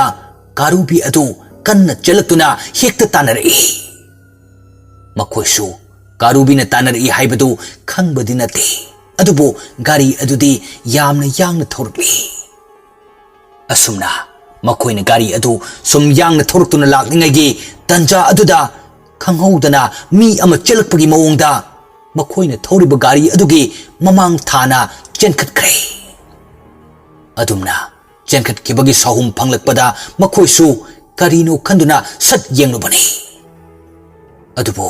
ꯀꯥꯔꯨꯕꯤ ꯑꯗꯨ ꯀꯟꯅ ꯆꯦꯜꯂꯛꯇꯨꯅ ꯍꯦꯛꯇ ꯇꯥꯟꯅꯔꯛꯏ꯫ ꯃꯈꯣꯏꯁꯨ ꯀꯥꯔꯨꯕꯤꯅ ꯇꯥꯟꯅꯔꯛꯏ ꯍꯥꯏꯕꯗꯨ ꯈꯪꯕꯗꯤ ꯅꯠꯇꯦ, ꯑꯗꯨꯕꯨ ꯒꯥꯔꯤ ꯑꯗꯨꯗꯤ ꯌꯥꯝꯅ ꯌꯥꯡꯅ ꯊꯧꯔꯛꯂꯤ꯫ ꯑꯁꯨꯝꯅ ꯃꯈꯣꯏꯅ ꯒꯥꯔꯤ ꯑꯗꯨ ꯁꯨꯝ ꯌꯥꯡꯅ ꯊꯧꯔꯛꯇꯨꯅ ꯂꯥꯛꯂꯤꯉꯩꯒꯤ ꯇꯟꯖꯥ ꯑꯗꯨꯗ ꯈꯪꯍꯧꯗꯅ ꯃꯤ ꯑꯃ ꯆꯦꯜꯂꯛꯄꯒꯤ ꯃꯑꯣꯡꯗ ꯃꯈꯣꯏꯅ ꯊꯧꯔꯤꯕ ꯒꯥꯔꯤ ꯑꯗꯨꯒꯤ ꯃꯃꯥꯡ ꯊꯥꯅ ꯆꯦꯟꯈꯠꯈ꯭ꯔꯦ꯫ ꯑꯗꯨꯝꯅ ꯆꯦꯟꯈꯠꯈꯤꯕꯒꯤ ꯁꯥꯍꯨꯝ ꯐꯪꯂꯛꯄꯗ ꯃꯈꯣꯏꯁꯨ ꯀꯔꯤꯅꯣ ꯈꯟꯗꯨꯅ ꯁꯠ ꯌꯦꯡꯂꯨꯕꯅꯤ꯫ ꯑꯗꯨꯕꯨ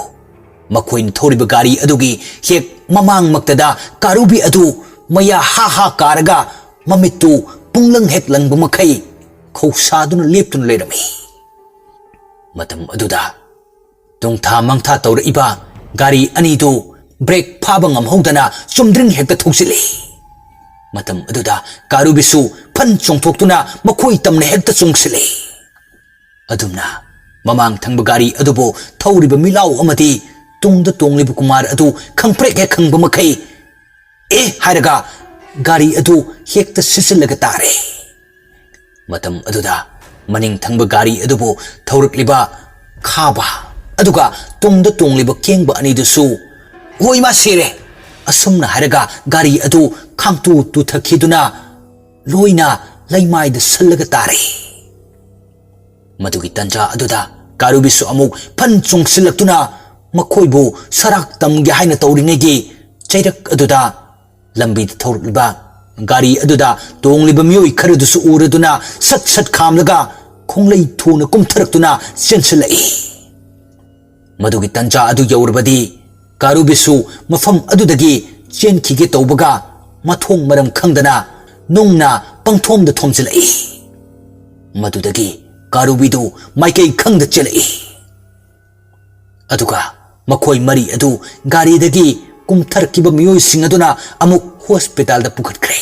ꯃꯈꯣꯏꯅ ꯊꯧꯔꯤꯕ ꯒꯥꯔꯤ ꯑꯗꯨꯒꯤ ꯍꯦꯛ ꯃꯃꯥꯡꯃꯛꯇꯗ ꯀꯥꯔꯨꯕꯤ ꯑꯗꯨ ꯃꯌꯥ ꯍꯥ ꯍꯥ ꯀꯥꯔꯒ ꯃꯃꯤꯠꯇꯨ ꯄꯨꯡꯂꯪ ꯍꯦꯛ ꯂꯪꯕ ꯃꯈꯩ ꯈꯧꯁꯥꯗꯨꯅ ꯂꯦꯞꯇꯨꯅ ꯂꯩꯔꯝꯃꯤ꯫ ꯃꯇꯝ ꯑꯗꯨꯗ ꯇꯨꯡꯊꯥ ꯃꯥꯡꯊꯥ ꯇꯧꯔꯛꯏꯕ ꯒꯥꯔꯤ ꯑꯅꯤꯗꯨ ꯕ꯭ꯔꯦꯛ ꯐꯥꯕ ꯉꯝꯍꯧꯗꯅ ꯆꯨꯝꯗ꯭ꯔꯤꯡ ꯍꯦꯛꯇ ꯊꯧꯖꯤꯜꯂꯤ꯫ ꯃꯇꯝ ꯑꯗꯨꯗ ꯀꯥꯔꯨꯕꯤꯁꯨ ꯐꯟ ꯆꯣꯡꯊꯣꯛꯇꯨꯅ ꯃꯈꯣꯏ ꯇꯝꯅ ꯍꯦꯛꯇ ꯆꯣꯡꯁꯤꯜꯂꯤ꯫ ꯑꯗꯨꯝꯅ ꯃꯃꯥꯡ ꯊꯪꯕ ꯒꯥꯔꯤ ꯑꯗꯨꯕꯨ ꯊꯧꯔꯤꯕ ꯃꯤꯂꯥꯎ ꯑꯃꯗꯤ ꯇꯨꯡꯗ ꯇꯣꯡꯂꯤꯕ ꯀꯨꯃꯥꯔ ꯑꯗꯨ ꯈꯪꯄ꯭ꯔꯦꯛ ꯍꯦꯛ ꯈꯪꯕ ꯃꯈꯩ "ꯑꯦ" ꯍꯥꯏꯔꯒ ꯒꯥꯔꯤ ꯑꯗꯨ ꯍꯦꯛꯇ ꯁꯤꯠꯆꯤꯜꯂꯒ ꯇꯥꯔꯦ꯫ ꯃꯇꯝ ꯑꯗꯨꯗ ꯃꯅꯤꯡ ꯊꯪꯕ ꯒꯥꯔꯤ ꯑꯗꯨꯕꯨ ꯊꯧꯔꯛꯂꯤꯕ ꯈꯥꯕ ꯑꯗꯨꯒ ꯇꯨꯡꯗ ꯇꯣꯡꯂꯤꯕ ꯀꯦꯡꯕ ꯑꯅꯤꯗꯨꯁꯨ "ꯍꯣꯏ, ꯃꯥ ꯁꯤꯔꯦ" ꯑꯁꯨꯝꯅ ꯍꯥꯏꯔꯒ ꯒꯥꯔꯤ ꯑꯗꯨ ꯈꯥꯡꯇꯨ ꯇꯨꯊꯈꯤꯗꯨꯅ ꯂꯣꯏꯅ ꯂꯩꯃꯥꯏꯗ ꯁꯜꯂꯒ ꯇꯥꯔꯦ꯫ ꯃꯗꯨꯒꯤ ꯇꯟꯖꯥ ꯑꯗꯨꯗ ꯀꯥꯔꯨꯕꯤꯁꯨ ꯑꯃꯨꯛ ꯐꯟ ꯆꯣꯡꯁꯤꯜꯂꯛꯇꯨꯅ ꯃꯈꯣꯏꯕꯨ ꯁꯔꯥꯛ ꯇꯝꯒꯦ ꯍꯥꯏꯅ ꯇꯧꯔꯤꯉꯩꯒꯤ ꯆꯩꯔꯛ ꯑꯗꯨꯗ ꯂꯝꯕꯤꯗ ꯊꯧꯔꯛꯂꯤꯕ ꯒꯥꯔꯤ ꯑꯗꯨꯗ ꯇꯣꯡꯂꯤꯕ ꯃꯤꯑꯣꯏ ꯈꯔꯗꯨꯁꯨ ꯎꯔꯗꯨꯅ ꯁꯠ ꯁꯠ ꯈꯥꯝꯂꯒ ꯈꯣꯡꯂꯩ ꯊꯨꯅ ꯀꯨꯝꯊꯔꯛꯇꯨꯅ ꯆꯦꯟꯁꯤꯜꯂꯛꯏ꯫ ꯃꯗꯨꯒꯤ ꯇꯟꯖꯥ ꯑꯗꯨ ꯌꯧꯔꯕꯗꯤ ꯀꯥꯔꯨꯕꯤꯁꯨ ꯃꯐꯝ ꯑꯗꯨꯗꯒꯤ ꯆꯦꯟꯈꯤꯒꯦ ꯇꯧꯕꯒ ꯃꯊꯣꯡ ꯃꯔꯝ ꯈꯪꯗꯅ ꯅꯨꯡꯅ ꯄꯪꯊꯣꯝꯗ ꯊꯣꯝꯖꯤꯜꯂꯛꯏ꯫ ꯃꯗꯨꯗꯒꯤ ꯀꯥꯔꯨꯕꯤꯗꯨ ꯃꯥꯏꯀꯩ ꯈꯪꯗ ꯆꯦꯜꯂꯛꯏ꯫ ꯑꯗꯨꯒ ꯃꯈꯣꯏ ꯃꯔꯤ ꯑꯗꯨ ꯒꯥꯔꯤꯗꯒꯤ ꯀꯨꯝꯊꯔꯛꯈꯤꯕ ꯃꯤꯑꯣꯏꯁꯤꯡ ꯑꯗꯨꯅ ꯑꯃꯨꯛ ꯍꯣꯁꯄꯤꯇꯥꯜꯗ ꯄꯨꯈꯠꯈ꯭ꯔꯦ꯫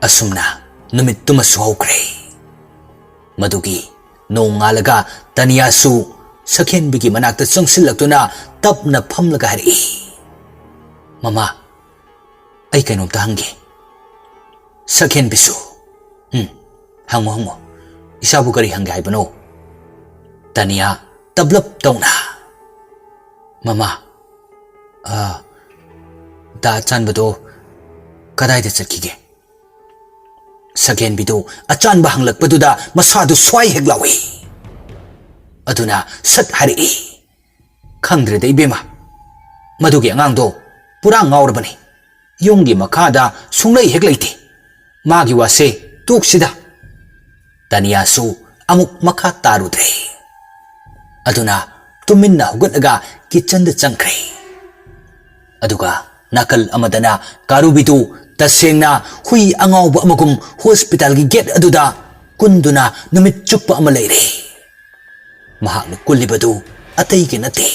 ꯑꯁꯨꯝꯅ ꯅꯨꯃꯤꯠꯇꯨꯃꯁꯨ ꯍꯧꯈ꯭ꯔꯦ꯫ ꯃꯗꯨꯒꯤ ꯅꯣꯡꯉꯥꯜꯂꯒ ꯇꯅꯤꯌꯥꯁꯨ ꯁꯛꯍꯦꯟꯕꯤꯒꯤ ꯃꯅꯥꯛꯇ ꯆꯪꯁꯤꯜꯂꯛꯇꯨꯅ ꯇꯞꯅ ꯐꯝꯂꯒ ꯍꯥꯏꯔꯛꯏ, "ꯃꯃꯥ, ꯑꯩ ꯀꯩꯅꯣꯝꯇ ꯍꯪꯒꯦ꯫" ꯁꯛꯍꯦꯟꯕꯤꯁꯨ, "ꯎꯝ, ꯍꯪꯉꯣ, ꯍꯪꯉꯣ꯫ ꯏꯆꯥꯕꯨ ꯀꯔꯤ ꯍꯪꯒꯦ ꯍꯥꯏꯕꯅꯣ?" ꯇꯅꯤꯌꯥ ꯇꯞꯂꯞ ꯇꯧꯅ, "ꯃꯃꯥ, ꯑ, ꯗꯥ ꯑꯆꯥꯟꯕꯗꯣ ꯀꯗꯥꯏꯗ ꯆꯠꯈꯤꯒꯦ?" ꯁꯛꯍꯦꯟꯕꯤꯗꯨ ꯑꯆꯥꯟꯕ ꯍꯪꯂꯛꯄꯗꯨꯗ ꯃꯁꯥꯗꯨ ꯁ꯭ꯋꯥꯏ ꯍꯦꯛ ꯂꯥꯎꯏ꯫ ꯑꯗꯨꯅ ꯁꯠ ꯍꯥꯏꯔꯛꯏ, "ꯈꯪꯗ꯭ꯔꯦꯗ ꯏꯕꯦꯝꯃ, "ꯃꯗꯨꯒꯤ ꯑꯉꯥꯡꯗꯣ ꯄꯨꯔꯥ ꯉꯥꯎꯔꯕꯅꯤ꯫ ꯌꯨꯝꯒꯤ ꯃꯈꯥꯗ ꯁꯨꯡꯂꯩ ꯍꯦꯛ ꯂꯩꯇꯦ꯫ ꯃꯥꯒꯤ ꯋꯥꯁꯦ ꯇꯣꯛꯁꯤꯗ꯫" ꯇꯅꯤꯌꯥꯁꯨ ꯑꯃꯨꯛ ꯃꯈꯥ ꯇꯥꯔꯨꯗ꯭ꯔꯦ꯫ ꯑꯗꯨꯅ ꯇꯨꯃꯤꯟꯅ ꯍꯧꯒꯠꯂꯒ ꯀꯤꯠꯆꯟꯗ ꯆꯪꯈ꯭ꯔꯦ꯫ ꯑꯗꯨꯒ ꯅꯥꯀꯜ ꯑꯃꯗꯅ ꯀꯥꯔꯨꯕꯤꯗꯨ ꯇꯁꯦꯡꯅ ꯍꯨꯏ ꯑꯉꯥꯎꯕ ꯑꯃꯒꯨꯝ ꯍꯣꯁꯄꯤꯇꯥꯜꯒꯤ ꯒꯦꯠ ꯑꯗꯨꯗ ꯀꯨꯟꯗꯨꯅ ꯅꯨꯃꯤꯠ ꯆꯨꯞꯄ ꯑꯃ ꯂꯩꯔꯦ꯫ ꯃꯍꯥꯛꯅ ꯀꯨꯜꯂꯤꯕꯗꯨ ꯑꯇꯩꯒꯤ ꯅꯠꯇꯦ,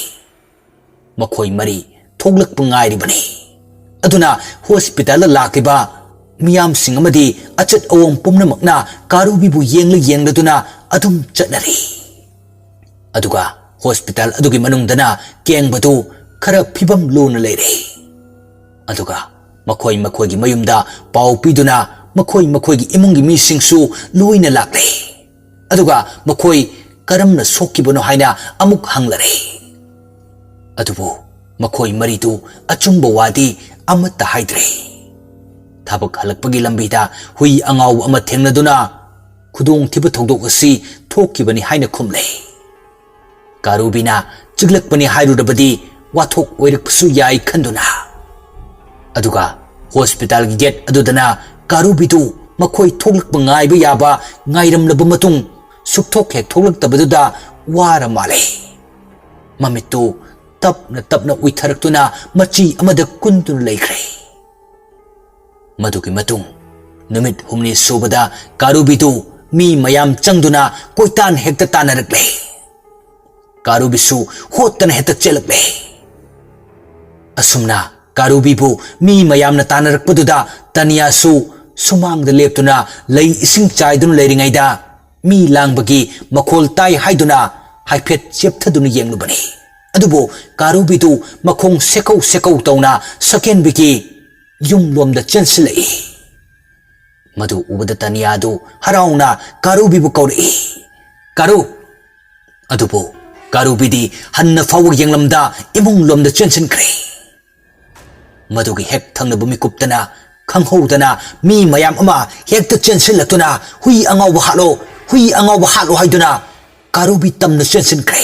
ꯃꯈꯣꯏ ꯃꯔꯤ ꯊꯣꯛꯂꯛꯄ ꯉꯥꯏꯔꯤꯕꯅꯤ꯫ ꯑꯗꯨꯅ ꯍꯣꯁꯄꯤꯇꯥꯜꯗ ꯂꯥꯛꯂꯤꯕ ꯃꯤꯌꯥꯝꯁꯤꯡ ꯑꯃꯗꯤ ꯑꯆꯠ ꯑꯋꯣꯡ ꯄꯨꯝꯅꯃꯛꯅ ꯀꯥꯔꯨꯕꯤꯕꯨ ꯌꯦꯡꯂ ꯌꯦꯡꯂꯗꯨꯅ ꯑꯗꯨꯝ ꯆꯠꯅꯔꯤ꯫ ꯑꯗꯨꯒ ꯍꯣꯁꯄꯤꯇꯥꯜ ꯑꯗꯨꯒꯤ ꯃꯅꯨꯡꯗꯅ ꯀꯦꯡꯕꯗꯨ ꯈꯔ ꯐꯤꯕꯝ ꯂꯨꯅ ꯂꯩꯔꯦ꯫ ꯑꯗꯨꯒ ꯃꯈꯣꯏ ꯃꯈꯣꯏꯒꯤ ꯃꯌꯨꯝꯗ ꯄꯥꯎ ꯄꯤꯗꯨꯅ ꯃꯈꯣꯏ ꯃꯈꯣꯏꯒꯤ ꯏꯃꯨꯡꯒꯤ ꯃꯤꯁꯤꯡꯁꯨ ꯂꯣꯏꯅ ꯂꯥꯛꯂꯦ꯫ ꯑꯗꯨꯒ ꯃꯈꯣꯏ ꯀꯔꯝꯅ ꯁꯣꯛꯈꯤꯕꯅꯣ ꯍꯥꯏꯅ ꯑꯃꯨꯛ ꯍꯪꯂꯔꯦ꯫ ꯑꯗꯨꯕꯨ ꯃꯈꯣꯏ ꯃꯔꯤꯗꯨ ꯑꯆꯨꯝꯕ ꯋꯥꯗꯤ ꯑꯃꯠꯇ ꯍꯥꯏꯗ꯭ꯔꯦ꯫ ꯊꯕꯛ ꯍꯜꯂꯛꯄꯒꯤ ꯂꯝꯕꯤꯗ ꯍꯨꯏ ꯑꯉꯥꯎꯕ ꯑꯃ ꯊꯦꯡꯅꯗꯨꯅ ꯈꯨꯗꯣꯡꯊꯤꯕ ꯊꯧꯗꯣꯛ ꯑꯁꯤ ꯊꯣꯛꯈꯤꯕꯅꯤ ꯍꯥꯏꯅ ꯈꯨꯝꯂꯦ꯫ ꯀꯥꯔꯨꯕꯤꯅ ꯆꯤꯛꯂꯛꯄꯅꯤ ꯍꯥꯏꯔꯨꯔꯕꯗꯤ ꯋꯥꯊꯣꯛ ꯑꯣꯏꯔꯛꯄꯁꯨ ꯌꯥꯏ ꯈꯟꯗꯨꯅ꯫ ꯑꯗꯨꯒ ꯍꯣꯁꯄꯤꯇꯥꯜꯒꯤ ꯒꯦꯠ ꯑꯗꯨꯗꯅ ꯀꯥꯔꯨꯕꯤꯗꯨ ꯃꯈꯣꯏ ꯊꯣꯛꯂꯛꯄ ꯉꯥꯏꯕ ꯌꯥꯕ ꯉꯥꯏꯔꯝꯂꯕ ꯃꯇꯨꯡ ꯁꯨꯛꯊꯣꯛ ꯍꯦꯛ ꯊꯣꯛꯂꯛꯇꯕꯗꯨꯗ ꯋꯥꯔ ꯃꯥꯜꯂꯦ꯫ ꯃꯃꯤꯠꯇꯨ ꯇꯞꯅ ꯇꯞꯅ ꯎꯏꯊꯔꯛꯇꯨꯅ ꯃꯆꯤ ꯑꯃꯗ ꯀꯨꯟꯗꯨꯅ ꯂꯩꯈ꯭ꯔꯦ꯫ ꯃꯗꯨꯒꯤ ꯃꯇꯨꯡ ꯅꯨꯃꯤꯠ ꯍꯨꯝꯅꯤ ꯁꯨꯕꯗ ꯀꯥꯔꯨꯕꯤꯗꯨ ꯃꯤ ꯃꯌꯥꯝ ꯆꯪꯗꯨꯅ ꯀꯣꯏꯇꯥꯟ ꯍꯦꯛꯇ ꯇꯥꯟꯅꯔꯛꯂꯦ꯫ ꯀꯥꯔꯨꯕꯤꯁꯨ ꯍꯣꯠꯇꯅ ꯍꯦꯛꯇ ꯆꯦꯜꯂꯛꯂꯦ꯫ ꯑꯁꯨꯝꯅ ꯀꯥꯔꯨꯕꯤꯕꯨ ꯃꯤ ꯃꯌꯥꯝꯅ ꯇꯥꯟꯅꯔꯛꯄꯗꯨꯗ ꯇꯅꯤꯌꯥꯁꯨ ꯁꯨꯃꯥꯡꯗ ꯂꯦꯞꯇꯨꯅ ꯂꯩ ꯏꯁꯤꯡ ꯆꯥꯏꯗꯨꯅ ꯂꯩꯔꯤꯉꯩꯗ ꯃꯤ ꯂꯥꯡꯕꯒꯤ ꯃꯈꯣꯜ ꯇꯥꯏ ꯍꯥꯏꯗꯨꯅ ꯍꯥꯏꯐꯦꯠ ꯆꯦꯞꯊꯗꯨꯅ ꯌꯦꯡꯂꯨꯕꯅꯤ꯫ ꯑꯗꯨꯕꯨ ꯀꯥꯔꯨꯕꯤꯗꯨ ꯃꯈꯣꯡ ꯁꯦꯀꯧ ꯁꯦꯀꯧ ꯇꯧꯅ ꯁꯀꯦꯟꯕꯤꯒꯤ ꯌꯨꯝꯂꯣꯝꯗ ꯆꯦꯟꯁꯤꯜꯂꯛꯏ꯫ ꯃꯗꯨ ꯎꯕꯗ ꯇꯅꯤꯌꯥꯗꯨ ꯍꯔꯥꯎꯅ ꯀꯥꯔꯨꯕꯤꯕꯨ ꯀꯧꯔꯛꯏ, "ꯀꯥꯔꯨ!" ꯑꯗꯨꯕꯨ ꯀꯥꯔꯨꯕꯤꯗꯤ ꯍꯟꯅ ꯐꯥꯎꯕ ꯌꯦꯡꯂꯝꯗ ꯏꯃꯨꯡꯂꯣꯝꯗ ꯆꯦꯟꯁꯤꯟꯈ꯭ꯔꯦ꯫ ꯃꯗꯨꯒꯤ ꯍꯦꯛ ꯊꯪꯅꯕ ꯃꯤꯀꯨꯞꯇꯅ ꯈꯪꯍꯧꯗꯅ ꯃꯤ ꯃꯌꯥꯝ ꯑꯃ ꯍꯦꯛꯇ ꯆꯦꯟꯁꯤꯜꯂꯛꯇꯨꯅ, "ꯍꯨꯏ ꯑꯉꯥꯎꯕ ꯍꯥꯠꯂꯣ, ꯍꯨꯏ ꯑꯉꯥꯎꯕ ꯍꯥꯠꯂꯣ" ꯍꯥꯏꯗꯨꯅ ꯀꯥꯔꯨꯕꯤ ꯇꯝꯅ ꯆꯦꯟꯁꯤꯟꯈ꯭ꯔꯦ꯫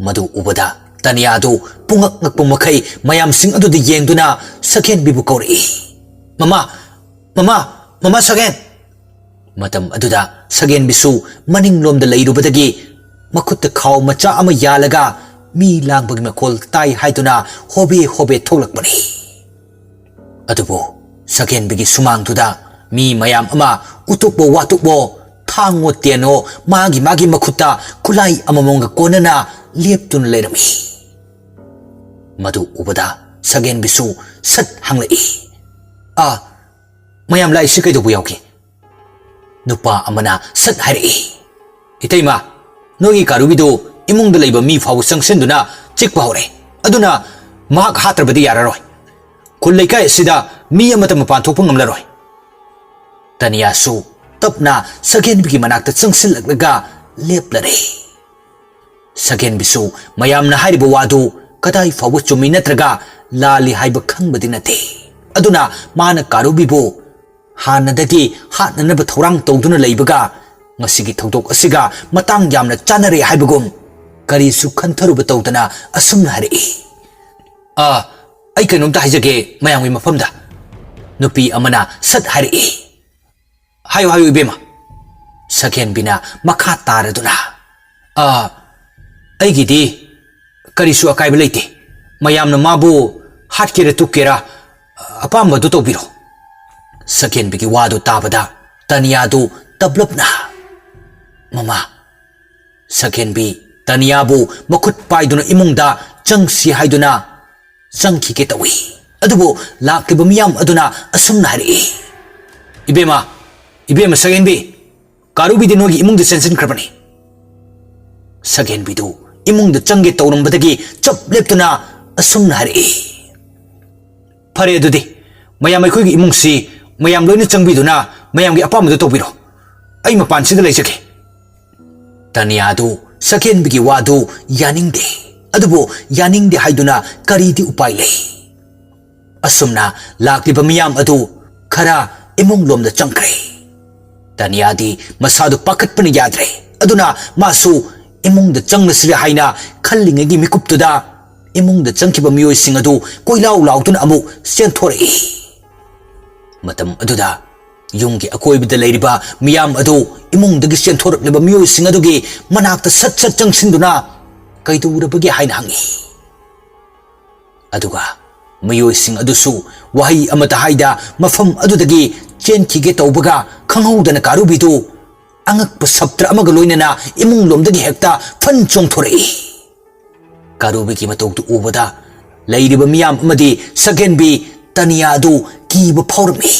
ꯃꯗꯨ ꯎꯕꯗ ꯇꯅꯤꯌꯥꯗꯨ ꯄꯨꯡꯉꯛ ꯉꯛꯄ ꯃꯈꯩ ꯃꯌꯥꯝꯁꯤꯡ ꯑꯗꯨꯗ ꯌꯦꯡꯗꯨꯅ ꯁꯛꯍꯦꯟꯕꯤꯕꯨ ꯀꯧꯔꯛꯏ, "ꯃꯃꯥ, ꯃꯃꯥ, ꯃꯃꯥ ꯁꯛꯍꯦꯟ!" ꯃꯇꯝ ꯑꯗꯨꯗ ꯁꯛꯍꯦꯟꯕꯤꯁꯨ ꯃꯅꯤꯡꯂꯣꯝꯗ ꯂꯩꯔꯨꯕꯗꯒꯤ ꯃꯈꯨꯠꯇ ꯈꯥꯎ ꯃꯆꯥ ꯑꯃ ꯌꯥꯜꯂꯒ ꯃꯤ ꯂꯥꯡꯕꯒꯤ ꯃꯈꯣꯜ ꯇꯥꯏ ꯍꯥꯏꯗꯨꯅ ꯍꯣꯕꯦ ꯍꯣꯕꯦ ꯊꯣꯛꯂꯛꯄꯅꯤ꯫ ꯑꯗꯨꯕꯨ ꯁꯛꯍꯦꯟꯕꯤꯒꯤ ꯁꯨꯃꯥꯡꯗꯨꯗ ꯃꯤ ꯃꯌꯥꯝ ꯑꯃ ꯎꯇꯨꯞꯋꯣ ꯋꯥꯇꯨꯞꯋꯣ, ꯊꯥꯡꯋꯣ ꯇꯦꯟꯋꯣ, ꯃꯥꯒꯤ ꯃꯥꯒꯤ ꯃꯈꯨꯠꯇ ꯈꯨꯠꯂꯥꯏ ꯑꯃꯃꯝꯒ ꯀꯣꯟꯅꯅ ꯂꯦꯞꯇꯨꯅ ꯂꯩꯔꯝꯃꯤ꯫ ꯃꯗꯨ ꯎꯕꯗ ꯁꯛꯍꯦꯟꯕꯤꯁꯨ ꯁꯠ ꯍꯪꯂꯛꯏ, "ꯑꯥ, ꯃꯌꯥꯝ ꯂꯥꯛꯏꯁꯤ ꯀꯩꯗꯧꯕ ꯌꯥꯎꯒꯦ?" ꯅꯨꯄꯥ ꯑꯃꯅ ꯁꯠ ꯍꯥꯏꯔꯛꯏ, "ꯏꯇꯩꯃ, ꯅꯣꯏꯒꯤ ꯀꯥꯔꯨꯕꯤꯗꯨ ꯏꯃꯨꯡꯗ ꯂꯩꯕ ꯃꯤ ꯐꯥꯎꯕ ꯆꯪꯁꯤꯟꯗꯨꯅ ꯆꯤꯛꯄ ꯍꯧꯔꯦ꯫ ꯑꯗꯨꯅ ꯃꯍꯥꯛ ꯍꯥꯠꯇ꯭ꯔꯕꯗꯤ ꯌꯥꯔꯔꯣꯏ꯫ ꯈꯨꯜ ꯂꯩꯀꯥꯏ ꯑꯁꯤꯗ ꯃꯤ ꯑꯃꯠꯇ ꯃꯄꯥꯟ ꯊꯣꯛꯄ ꯉꯝꯂꯔꯣꯏ꯫" ꯇꯅꯤꯌꯥꯁꯨ ꯇꯞꯅ ꯁꯛꯍꯦꯟꯕꯤꯒꯤ ꯃꯅꯥꯛꯇ ꯆꯪꯁꯤꯜꯂꯛꯂꯒ ꯂꯦꯞꯂꯔꯦ꯫ ꯁꯛꯍꯦꯟꯕꯤꯁꯨ ꯃꯌꯥꯝꯅ ꯍꯥꯏꯔꯤꯕ ꯋꯥꯗꯨ ꯀꯗꯥꯏ ꯐꯥꯎꯕ ꯆꯨꯝꯃꯤ ꯅꯠꯇ꯭ꯔꯒ ꯂꯥꯜꯂꯤ ꯍꯥꯏꯕ ꯈꯪꯕꯗꯤ ꯅꯠꯇꯦ꯫ ꯑꯗꯨꯅ ꯃꯥꯅ ꯀꯥꯔꯨꯕꯤꯕꯨ ꯍꯥꯟꯅꯗꯒꯤ ꯍꯥꯠꯅꯅꯕ ꯊꯧꯔꯥꯡ ꯇꯧꯗꯨꯅ ꯂꯩꯕꯒ ꯉꯁꯤꯒꯤ ꯊꯧꯗꯣꯛ ꯑꯁꯤꯒ ꯃꯇꯥꯡ ꯌꯥꯝꯅ ꯆꯥꯅꯔꯦ ꯍꯥꯏꯕꯒꯨꯝ ꯀꯔꯤꯁꯨ ꯈꯟꯊꯔꯨꯕ ꯇꯧꯗꯅ ꯑꯁꯨꯝꯅ ꯍꯥꯏꯔꯛꯏ, "ꯑꯥ, ꯑꯩ ꯀꯩꯅꯣꯝꯇ ꯍꯥꯏꯖꯒꯦ ꯃꯌꯥꯝꯒꯤ ꯃꯐꯝꯗ꯫" ꯅꯨꯄꯤ ꯑꯃꯅ ꯁꯠ ꯍꯥꯏꯔꯛꯏ, "ꯍꯥꯏꯌꯨ, ꯍꯥꯏꯌꯨ, ꯏꯕꯦꯝꯃ꯫" ꯁꯛꯍꯦꯟꯕꯤꯅ ꯃꯈꯥ ꯇꯥꯔꯗꯨꯅ, "ꯑꯥ, ꯑꯩꯒꯤꯗꯤ ꯀꯔꯤꯁꯨ ꯑꯀꯥꯏꯕ ꯂꯩꯇꯦ꯫ ꯃꯌꯥꯝꯅ ꯃꯥꯕꯨ ꯍꯥꯠꯀꯦꯔꯥ ꯇꯨꯞꯀꯦꯔꯥ, ꯑꯄꯥꯝꯕꯗꯨ ꯇꯧꯕꯤꯔꯣ꯫" ꯁꯛꯍꯦꯟꯕꯤꯒꯤ ꯋꯥꯗꯨ ꯇꯥꯕꯗ ꯇꯅꯤꯌꯥꯗꯨ ꯇꯞꯂꯞꯅ, "ꯃꯃꯥ꯫" ꯁꯛꯍꯦꯟꯕꯤ ꯇꯅꯤꯌꯥꯕꯨ ꯃꯈꯨꯠ ꯄꯥꯏꯗꯨꯅ ꯏꯃꯨꯡꯗ ꯆꯪꯁꯤ ꯍꯥꯏꯗꯨꯅ ꯆꯪꯈꯤꯒꯦ ꯇꯧꯏ꯫ ꯑꯗꯨꯕꯨ ꯂꯥꯛꯂꯤꯕ ꯃꯤꯌꯥꯝ ꯑꯗꯨꯅ ꯑꯁꯨꯝꯅ ꯍꯥꯏꯔꯛꯏ, "ꯏꯕꯦꯝꯃ, ꯏꯕꯦꯝꯃ ꯁꯛꯍꯦꯟꯕꯤ, ꯀꯥꯔꯨꯕꯤꯗꯤ ꯅꯣꯏꯒꯤ ꯏꯃꯨꯡꯗ ꯆꯦꯟꯁꯤꯟꯈ꯭ꯔꯕꯅꯤ꯫" ꯁꯛꯍꯦꯟꯕꯤꯗꯨ ꯏꯃꯨꯡꯗ ꯆꯪꯒꯦ ꯇꯧꯔꯝꯕꯗꯒꯤ ꯆꯞ ꯂꯦꯞꯇꯨꯅ ꯑꯁꯨꯝꯅ ꯍꯥꯏꯔꯛꯏ, "ꯐꯔꯦ ꯑꯗꯨꯗꯤ, ꯃꯌꯥꯝ ꯑꯩꯈꯣꯏꯒꯤ ꯏꯃꯨꯡꯁꯤ ꯃꯌꯥꯝ ꯂꯣꯏꯅ ꯆꯪꯕꯤꯗꯨꯅ ꯃꯌꯥꯝꯒꯤ ꯑꯄꯥꯝꯕꯗꯨ ꯇꯧꯕꯤꯔꯣ꯫ ꯑꯩ ꯃꯄꯥꯟꯁꯤꯗ ꯂꯩꯖꯒꯦ꯫" ꯇꯅꯤꯌꯥꯗꯨ ꯁꯛꯍꯦꯟꯕꯤꯒꯤ ꯋꯥꯗꯨ ꯌꯥꯅꯤꯡꯗꯦ꯫ ꯑꯗꯨꯕꯨ ꯌꯥꯅꯤꯡꯗꯦ ꯍꯥꯏꯗꯨꯅ ꯀꯔꯤꯗꯤ ꯎꯄꯥꯏ ꯂꯩ? ꯑꯁꯨꯝꯅ ꯂꯥꯛꯂꯤꯕ ꯃꯤꯌꯥꯝ ꯑꯗꯨ ꯈꯔ ꯏꯃꯨꯡ ꯂꯣꯝꯗ ꯆꯪꯈ꯭ꯔꯦ꯫ ꯇꯅꯤꯌꯥꯗꯤ ꯃꯁꯥꯗꯨ ꯄꯥꯈꯠꯄꯅ ꯌꯥꯗ꯭ꯔꯦ꯫ ꯑꯗꯨꯅ ꯃꯥꯁꯨ ꯏꯃꯨꯡꯗ ꯆꯪꯂꯁꯤꯔꯦ ꯍꯥꯏꯅ ꯈꯜꯂꯤꯉꯩꯒꯤ ꯃꯤꯀꯨꯞꯇꯨꯗ ꯏꯃꯨꯡꯗ ꯆꯪꯈꯤꯕ ꯃꯤꯑꯣꯏꯁꯤꯡ ꯑꯗꯨ ꯀꯣꯏꯂꯥꯎ ꯂꯥꯎꯗꯨꯅ ꯑꯃꯨꯛ ꯆꯦꯟꯊꯣꯔꯛꯏ꯫ ꯃꯇꯝ ꯑꯗꯨꯗ ꯌꯨꯝꯒꯤ ꯑꯀꯣꯏꯕꯗ ꯂꯩꯔꯤꯕ ꯃꯤꯌꯥꯝ ꯑꯗꯨ ꯏꯃꯨꯡꯗꯒꯤ ꯆꯦꯟꯊꯣꯔꯛꯂꯤꯕ ꯃꯤꯑꯣꯏꯁꯤꯡ ꯑꯗꯨꯒꯤ ꯃꯅꯥꯛꯇ ꯁꯠ ꯁꯠ ꯆꯪꯁꯤꯟꯗꯨꯅ "ꯀꯩꯗꯧꯔꯕꯒꯦ?" ꯍꯥꯏꯅ ꯍꯪꯏ꯫ ꯑꯗꯨꯒ ꯃꯤꯑꯣꯏꯁꯤꯡ ꯑꯗꯨꯁꯨ ꯋꯥꯍꯩ ꯑꯃꯠꯇ ꯍꯥꯏꯗ ꯃꯐꯝ ꯑꯗꯨꯗꯒꯤ ꯆꯦꯟꯈꯤꯒꯦ ꯇꯧꯕꯒ, ꯈꯪꯍꯧꯗꯅ ꯀꯥꯔꯨꯕꯤꯗꯨ ꯑꯉꯛꯄ ꯁꯞꯇ꯭ꯔ ꯑꯃꯒ ꯂꯣꯏꯅꯅ ꯏꯃꯨꯡ ꯂꯣꯝꯗꯒꯤ ꯍꯦꯛꯇ ꯐꯟ ꯆꯣꯡꯊꯣꯔꯛꯏ꯫ ꯀꯥꯔꯨꯕꯤꯒꯤ ꯃꯇꯧꯗꯨ ꯎꯕꯗ ꯂꯩꯔꯤꯕ ꯃꯤꯌꯥꯝ ꯑꯃꯗꯤ ꯁꯛꯍꯦꯟꯕꯤ ꯇꯅꯤꯌꯥ ꯑꯗꯨ ꯀꯤꯕ ꯐꯥꯎꯔꯝꯃꯤ꯫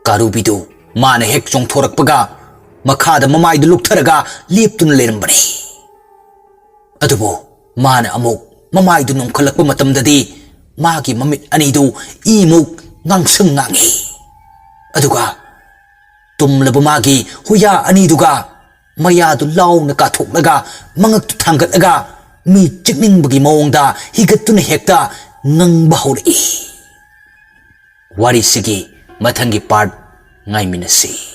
ꯀꯥꯔꯨꯕꯤꯗꯨ ꯃꯥꯅ ꯍꯦꯛ ꯆꯣꯡꯊꯣꯔꯛꯄꯒ ꯃꯈꯥꯗ ꯃꯃꯥꯏꯗꯨ ꯂꯨꯞꯊꯔꯒ ꯂꯦꯞꯇꯨꯅ ꯂꯩꯔꯝꯕꯅꯤ꯫ ꯑꯗꯨꯕꯨ ꯃꯥꯅ ꯑꯃꯨꯛ ꯃꯃꯥꯏꯗꯨ ꯅꯣꯡꯈꯠꯂꯛꯄ ꯃꯇꯝꯗꯗꯤ ꯃꯥꯒꯤ ꯃꯃꯤꯠ ꯑꯅꯤꯗꯨ ꯏꯃꯨꯛ ꯉꯥꯡꯁꯪ ꯉꯥꯡꯏ꯫ ꯑꯗꯨꯒ ꯇꯨꯝꯂꯕ ꯃꯥꯒꯤ ꯍꯨꯌꯥ ꯑꯅꯤꯗꯨꯒ ꯃꯌꯥꯗꯨ ꯂꯥꯎꯅ ꯀꯥꯊꯣꯛꯂꯒ ꯃꯉꯛꯇꯨ ꯊꯥꯡꯒꯠꯂꯒ ꯃꯤ ꯆꯤꯛꯅꯤꯡꯕꯒꯤ ꯃꯑꯣꯡꯗ ꯍꯤꯒꯠꯇꯨꯅ ꯍꯦꯛꯇ ꯉꯪꯕ ꯍꯧꯔꯛꯏ꯫ ꯋꯥꯔꯤꯁꯤꯒꯤ ꯃꯊꯪꯒꯤ ꯄꯥꯔꯠ ꯉꯥꯏꯃꯤꯟꯅꯁꯤ꯫